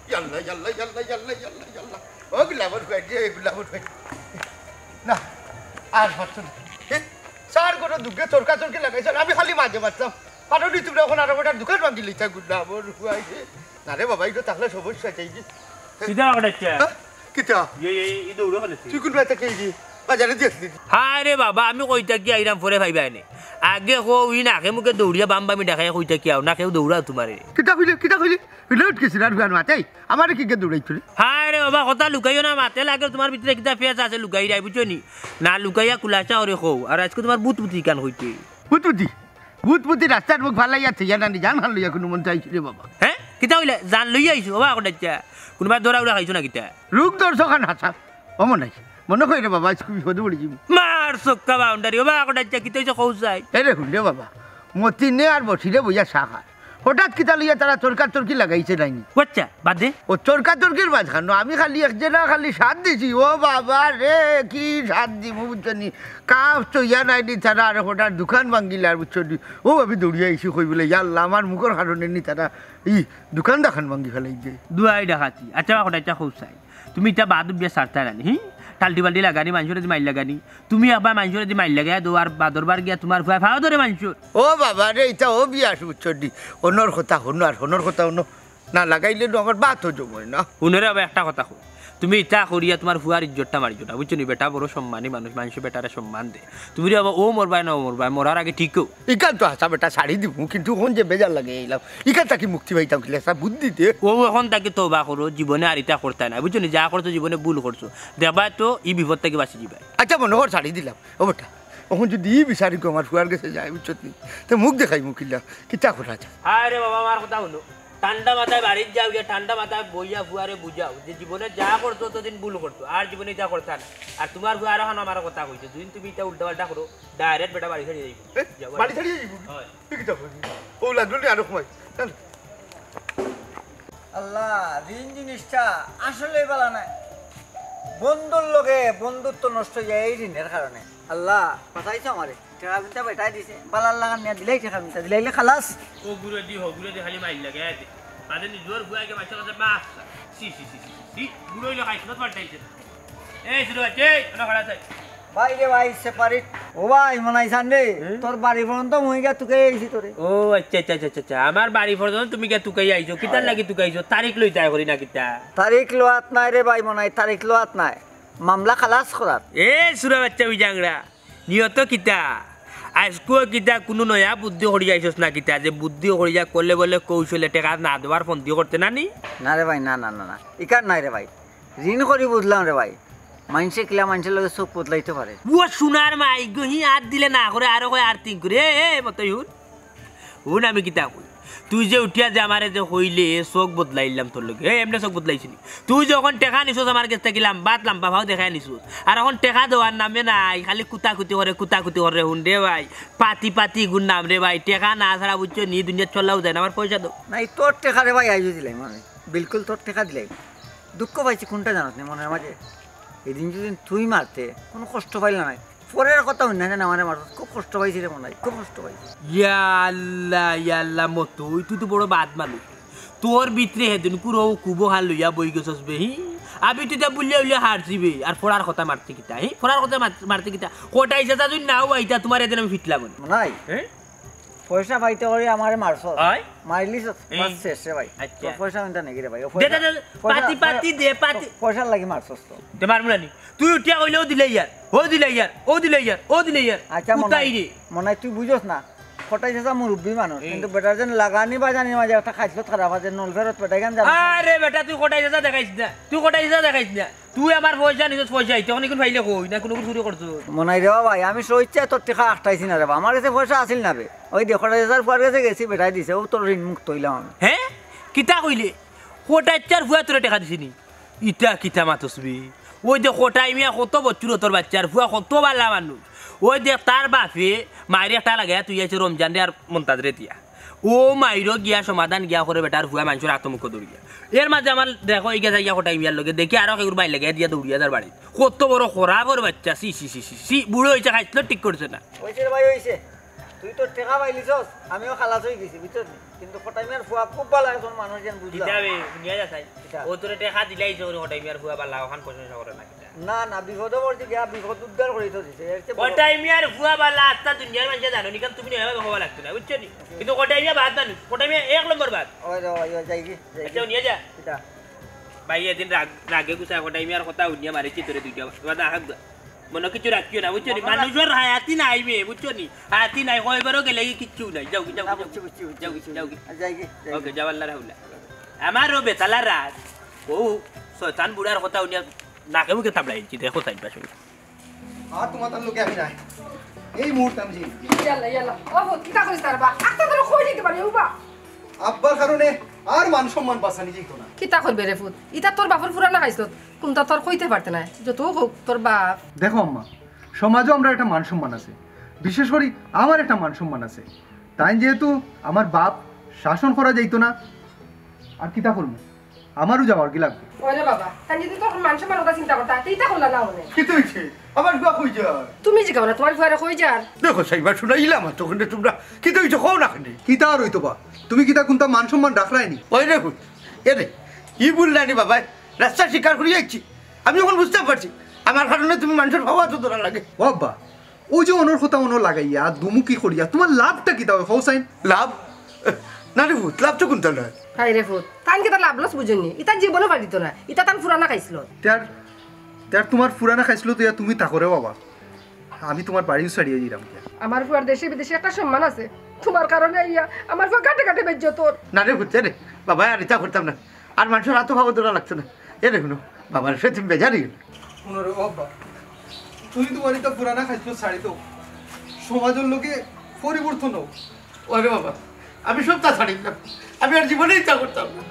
ইয়াল্লা, ইয়াল্লা, ইয়াল্লা, ইয়াল্লা, ইয়াল্লা, ইয়াল্লা। ও গুলাবর ভাই, রে গুলাবর ভাই। না, আর পারতো না। এ, চাইর ঘরো দুগে তর্কাতর্কি লাগাইছইন, আমি খালি মাঝে মাতলাম। পারো নি তুমরা অখন আরো বেটার দোকান ভাঙ্গি লইতা গুলাবর ভাই। না রে বাবা, ইটা থাকলে সমস্যা চাই যে। কিতা কটাইছে? হ্যাঁ? কিতা? এই, এই, এই দৌড়ো ফেলেছি। তুই কোন বাড়িতে কে গিয়ে? বাজারে দিয়ে আসলি? হায় রে বাবা, আমি কইতা কি আইরাম পরে পাইবা এনে। আগে কও, ই নাকে মুখে দৌড়িয়া বাম বামি ডাকাইয়া কইতা কি আও, না কেউ দৌড়াও তুমারে। কিতা কইলে, কিতা কইলে? হইলে উঠকেছি না, রুয়ান মাতেই। আমারে কি কে দৌড়াইছো রে? হায় রে বাবা, কথা লুকাইও না, মাতে লাগে তুমার ভিতরে কিতা ফেস আছে লুকাইরায়, বুঝছো নি? না লুকাইয়া কুলাসা করে কও, আর আইজকু তুমার বুতবুতি কান কইতে। বুতবুতি? বুতবুতি রাস্তার মুখ ফালাইয়া থইয়া না নি, জান হান লইয়া কুনু মন্তে আইছি রে বাবা। হ্যাঁ? কিতা কইলে? জান লইয়া আইছো? ওবা কটাইছা। কুনুবায় দৌড়া উড়া খাইছো না কিতা? রোগ দর্শক খান হাছা। ও মনাই, মনো কই রে বাবা, আইজকু বিপদো পড়ি যিমু। মার চক্কা বাউন্ডারি, ওবা কটাইছা, কিতা অইছে কও চাই? এ রে হুন রে বাবা, মতিনে আর বসিরে বইয়া চা খার। হঠাৎ কিতা লইয়া তারা তর্কাতর্কি লাগাইছে নাইনি? ও আচ্ছা, বাদে? ও তর্কাতর্কির মাঝখানো আমি খালি এক জেলা খালি সাথ দিছি। ও বাবা রে, কি সাথ দিমু বুঝছো নি? কাপ চইয়া নাইনি তারা, আর হঠাৎ দোকান ভাঙ্গিলার বুঝছো নি? ও আমি দৌড়িয়া আইছি কই বলে, "ইয়া আল্লাহ, আমার মুখর কারণে নি তারা ই দোকান দাখান ভাঙ্গি ফেলাই দে।" দুয়াই ডাকাতি। আচ্ছা, ওবা কটাইছা কও চাই। তুমি ইতা বাদ উবিয়া সারতায় না নি, হি? টাল্টি বাল্টি লাগানি, মানষরে দি মাইর লাগানি। তুমি একবার মানষরে দি মাইর লাগাইয়া দেও, আর বাদর বার গিয়া তুমার ফুয়ায় ফাও ধরে মানষর। ও বাবা রে, ইতা ও বিয়া বুঝছো নি? অনর কথা হুনো আর হনর কথা হুনো। না লাগাইলে নু আমার ভাতও জমে না। হুনো রে বাবা, একটা কথা কও। তুমি ইতা করিয়া তুমার ফুয়ার ইজ্জতটা মারিও না, বুঝছো নি? বেটা বড় সম্মানী মানুষ, মানষে বেটারে সম্মান দে। তুমি রে বাবা, ও মরবায় না, ও মরবায়, মরার আগে ঠিক অও। ইখান তো হাছা বেটা ছাড়ি দিমু, কিন্তু অখন যে বেজার লাগাই আইলাম, ইখান থাকি মুক্তি পাইতাম কিলা, একটা বুদ্ধি দে। ও অখন থাকি তওবা করো, জীবনে আর ইতা করতায় না, বুঝছো নি? যা করছো জীবনে ভুল করছো, দেখবায় তো ই বিপদ থাকি বাঁচি যিবায়। আচ্ছা, মনো কর ছাড়ি দিলাম, ও বেটা, অখন যদি ই বিচারি গো আমার ফুয়ার গেছে যায়, বুঝছো নি? তে মুখ দেখাইমু কিলা, কিতা করা যায়? আরে বাবা, আমার কথা হুনো, ঠান্ডা মাথায় বাড়িত যাও, গিয়া ঠান্ডা মাথায় বইয়া ফুয়ারে বুঝাও যে জীবনে যা করছো অতদিন ভুল করছো, আর জীবনে ইতা করতায় না। আর তুমার ফুয়ায় আরো খান আমার কথা কইছে, যদি তুমি ইতা উল্টা পাল্টা করো, direct বেটা বাড়ি ছাড়ি যাইবো। এ, যাও, বাড়ি ছাড়ি যাইবো? অয়। তুই কিতা কইবি? ও লাগলো নি আরো সময়। চল। আল্লাহ, ঋণ জিনিসটা আসলেই বালা নায়। বন্ধুর লগে বন্ধুত্ব নষ্ট অই যায় এই ঋণর কারণে। আল্লাহ, বাঁচাইছো আমারে। টেকা কুন্তা বেটায় দিছে, বালার লাখান নিয়া দিলাই টেকা কুন্তা, দিলাইলে খালাস। ও গুরে দি, হ গুরে দি, খালি মাইর লাগে, এ দে। বাদে নিজর ফুয়ায় গিয়া মাইর খাইছে, বাস। ছি, ছি, ছি, ছি, ছি। গুরে অইলে খাইছ না, পাল্টাইছে। এই ছোট বাচ্চা, এই, ওনা খাড়া থাক। ভাই রে ভাই, separate। ও ভাই, মনাইছান রে, হুম? তোর বাড়ি পর্যন্ত মুই গিয়া তুকাই আইছি তোরে। ও আচ্ছা, আচ্ছা, আচ্ছা, আচ্ছা। আমার বাড়ি পর্যন্ত তুমি গিয়া তুকাই আইছো? কিতার লাগি তুকাইছো? তারিখ লইতায় করি না কিতা? তারিখ লওয়াত নায় রে ভাই, মনাই, তারিখ লওয়াত নায়। মামলা খালাস করাত। এ ছোট বাচ্চা, ওই জাংরা। নিয়ত কিতা? আইজকুও কিতা কুনু নয়া বুদ্ধি করি আইছস না কিতা? যে বুদ্ধি করি যা করলে বলে কৌশলে টেকা না দেওয়ার ফন্দি করতে না নি? না রে ভাই, না, না, না, না। ইকার নাই রে ভাই। ঋণ করি বুঝলাম রে ভাই। মাইনষে কিলা মাইনষর লগে চোখ বদলাইতো পারে। ও সোনার মাই গো, হি আত দিলে না করে, আরো কয় আর্থিং করে। এ, এ, মতই হুন। হুন আমি কিতা কই। তুই যে উঠিয়া যে আমারে যে কইলে, চোখ বদলাইলাম তোর লগে। এ, এমনে চোখ বদলাইছি নি? তুই যখন টেকা নিছস আমার গেছ থাকি লাম্বাত লাম্বা ভাও দেখাই নিছস। আর অখন টেকা দেওয়ার নামে নাই, খালি কুতাকুতি করে, কুতাকুতি করে। হুন রে ভাই, পাতি পাতি গুর নাম রে ভাই। টেকা না ছাড়া বুঝছো নি, দুনিয়াত চলাও যায় না। আমার পয়সা দেও। না, এই তোর টেকা রে ভাই, আইজও দিলাইমু আমি। বিলকুল তোর টেকা দিলাইমু। দুঃখ পাইছি কুনটা জানোস নি মনর মাঝে? এদিন যদি তুই মারতে, কুনু কষ্ট পাইলাম নায়। পরের কথা হুনিয়া যেন আমারে মারছস, খুব কষ্ট পাইছি রে মনাই, খুব কষ্ট পাইছি। ইয়া আল্লাহ, ইয়া আল্লাহ, মতই, তুই তো বড় বাদ মানুষ। তোর ভিতরে হেদিন কুরো কুবো হান লইয়া বই গেছস বে, হি? আমি তুই তা বুলিয়া উলিয়া হার দিবে, আর ফড়ার কথা মারতে কিতা, হি? ফড়ার কথা মার-, মারতে কিতা? কটাই চাচা যদি নাও আইতা, তুমার এদিন আমি ফিটলাম না। নাই। হে? পয়সা পাইতে করি আমারে মারছস। অয়? মারিলিছস, হুম। বাস শেষ রে ভাই। আচ্ছা। তোর পয়সা মিনতা নাকি রে ভাই? ও দে, পয়সা, দে, দে, পয়সা, পাতি, পয়সা, পাতি, দে, পাতি। পয়সার লাগি মারছস তো। তে মারমু না নি? তুই উঠিয়া কইলে, "ও দিলে ইয়ার, ও দিলে ইয়ার, ও দিলে ইয়ার, ও দিলে ইয়ার।" আচ্ছা, মনে কুতাই হয়, রে? মনে হয় তুই বুঝস না। কটাই চাচা মুরব্বি মানুষ, হুম। কিন্তু বেটার যেন লাগানি বাজানির মাঝে একটা খাইছলত খারাপ আছে, নল ফেরত বেটা কেন জানো? আরে বেটা, তুই কটাই চাচা দেখাইস না, তুই কটাই চাচা দেখাইস না। তুই আমার পয়সা নিছস, পয়সা আইতে, অখন ইগুন পাইলে কই না, কুনু চুরি করছস? মনাই রে ভাই, আমি স্বেচ্ছায় তোর টেকা আটকাইছি না রে বা, আমার গেছে পয়সা আছিল না বে। ওই দেখ, কটাই চাচার ফুয়ার গেছে গেছি, বেটায় দিছে, ও তোর ঋণ মুক্ত অইলাম আমি। হে? কিতা কইলে? কটাই চাচার ফুয়ায় তোরে টেকা দিছে নি? ইতা কিতা মাতস বে? ওই দেখ, কটাই মিয়া কত বছর তোর বাচ্চার ফুয়া, কত বালা মানুষ। ওই দেখ, তার বাপে মাইরে একটা লাগাইয়া তুই আইছে রমজান রে আর মন্তাজ রে দিয়া। ও মাইরো গিয়া সমাধান গিয়া করে বেটার ফুয়া মানষর আতো মুখো দৌড়িয়া। এর মাঝে আমার দেখো, এই গেছে গিয়া কটাই মিয়ার লগে, দেখি আরো কেউর বাইর লাগাইয়া দিয়া দৌড়িয়া যার বাড়ি। কত বড় খরাপর বাচ্চা, ছি, ছি, ছি, ছি, ছি, বুড়ো অইছে, খাইছলত ঠিক করছে না। অইছে রে ভাই, অইছে। তুই তো টেকা পাইলিছস, আমিও খালাস অই গেছি, বুঝছস নি? কিন্তু কটাই মিয়ার ফুয়া খুব বালা একজন মানুষ, যেন বুঝলাম। কিতা বে, হুনিয়া যা চাই। কিতা? ও তোরে টেকা দিলাইছে, ওরে কটাই মিয়ার ফুয়া বালা, অখান প্রশংসা করে না কিতা? না, না, বিপদো পড়ছি গিয়া, বিপদ উদ্ধার করি তো দিছে। এর চেয়ে বড় কটাই মিয়ার ফুয়া বালা, আস্তা দুনিয়ার মানষে জানো নি, কারণ তুমি নয় ভাবে হবা লাগতো না, বুঝছো নি? কিন্তু কটাই মিয়া বাদ মানুষ, কটাই মিয়া এক নম্বর বাদ। ওই রে, ওই, ওই, যাই কি, যাই আচ্ছা, কি? হুনিয়া যা। কিতা? ভাই, এদিন রাগ, রাগে গুছায় কটাই মিয়ার কথা হুনিয়া মারিছি তোরে দুইটা। বাদা হাক দে। মনো কিচ্ছু রাখিও না, বুঝছো নি? বাবা, মানষর হায়াতি নাই বে, বুঝছো নি? হায়াতি নাই, কয়বারও গেলে কি কিচ্ছু নাই। যাও, যাও, না, যাও, বুঝছি, বুঝছি, বুঝছি, যাও, বুঝছি, যাও। বুঝছি। যাই কি, যাই ওকে, কি। যাও, আল্লাহর হাওলা। আমারও বেতালা রাত, ও শয়তান বুড়ার কথা হুনিয়া নাকে মুখে থাবড়াইছি, দেখো সাইড পাশে। আর তোমার তার লোকে আমি নাই, এই মুহূর্তে আমি যাই। ইয়াল্লা, ইয়াল্লা। ও ফুত, কিতা করিস তার বা? আস্তা তোরে কই দিতে পারি, উবা। আব্বার কারণে আর মান সম্মান বাঁচানি যাইতো না। কিতা করবে রে ফুত? ইতা তোর বাপর ফুরানা খাইছলত, কুনতা তোর কইতে পারতে নায়। যত হোক, তোর বাপ। দেখো আম্মা, সমাজও আমরার একটা মান সম্মান আছে, বিশেষ করি আমার একটা মান সম্মান আছে। তাই যেহেতু আমার বাপ শাসন করা যাইতো না, আর কিতা করমু? আমারও যাওয়ার কি লাগবে? ওরে বাবা, তাই যদি তোর মান সম্মান কথা চিন্তা করতা, তে ইতা করলা না অনে। কিতা অইছে? আমার ফুয়া কই যায়? তুমি জিগাও না, তোমার ফুয়ারে কই যার? দেখো সাইবা, শুনাইলাম আর তখন তোমরা। কিতা অইছে, কও না কেনে? কিতা আর অইতো বা? তুমি কিতা কুনতা মান সম্মান রাখরায় নি? ওই রে ফুত, এ রে, ই ভুল নানি বাবা, রাস্তা স্বীকার করি আইছি। আমি অখন বুঝতে পারছি, আমার কারণে তুমি মানষর পাওয়া তো ধরা লাগে। ও আব্বা, ওই যে অনর কথা অনো লাগাইয়া, দুমুখী করিয়া, তোমার লাভটা কিতা অয়, কও চাইন? লাভ? না রে ফুত, লাভ তো কুনতা নায়। হায় রে ফুত, তাইন কিতা লাভ লস বুঝইন নি? ইতা জীবনও পারিত না, ইতা তান ফুরানা খাইছলত। তে আর, তে আর তোমার ফুরানা খাইছলত ইয়া তুমি থাকো রে বাবা। আমি তোমার বাড়িও ছাড়িয়া যাইরাম গিয়া। আমার ফুয়ার দেশে বিদেশে একটা সম্মান আছে, তোমার কারণে আইয়া আমার ফুয়া ঘাটে ঘাটে বেইজ্জত অর। না রে ফুত, এ রে, বাবা, আর ইতা করতাম না। আর মানষর আতো পাও ধরা লাগতো না। এ রে হুনো, বাবার সাথে তুমি বেজার অইও না। হুনো রে বাবা, তুমি তোমার ইতা ফুরানা খাইছলত ছাড়ি দেও, সমাজর লগে পরিবর্তন অও। ওরে বাবা, আমি সবতা ছাড়িলাম, আমি আর জীবনে ইতা করতাম না।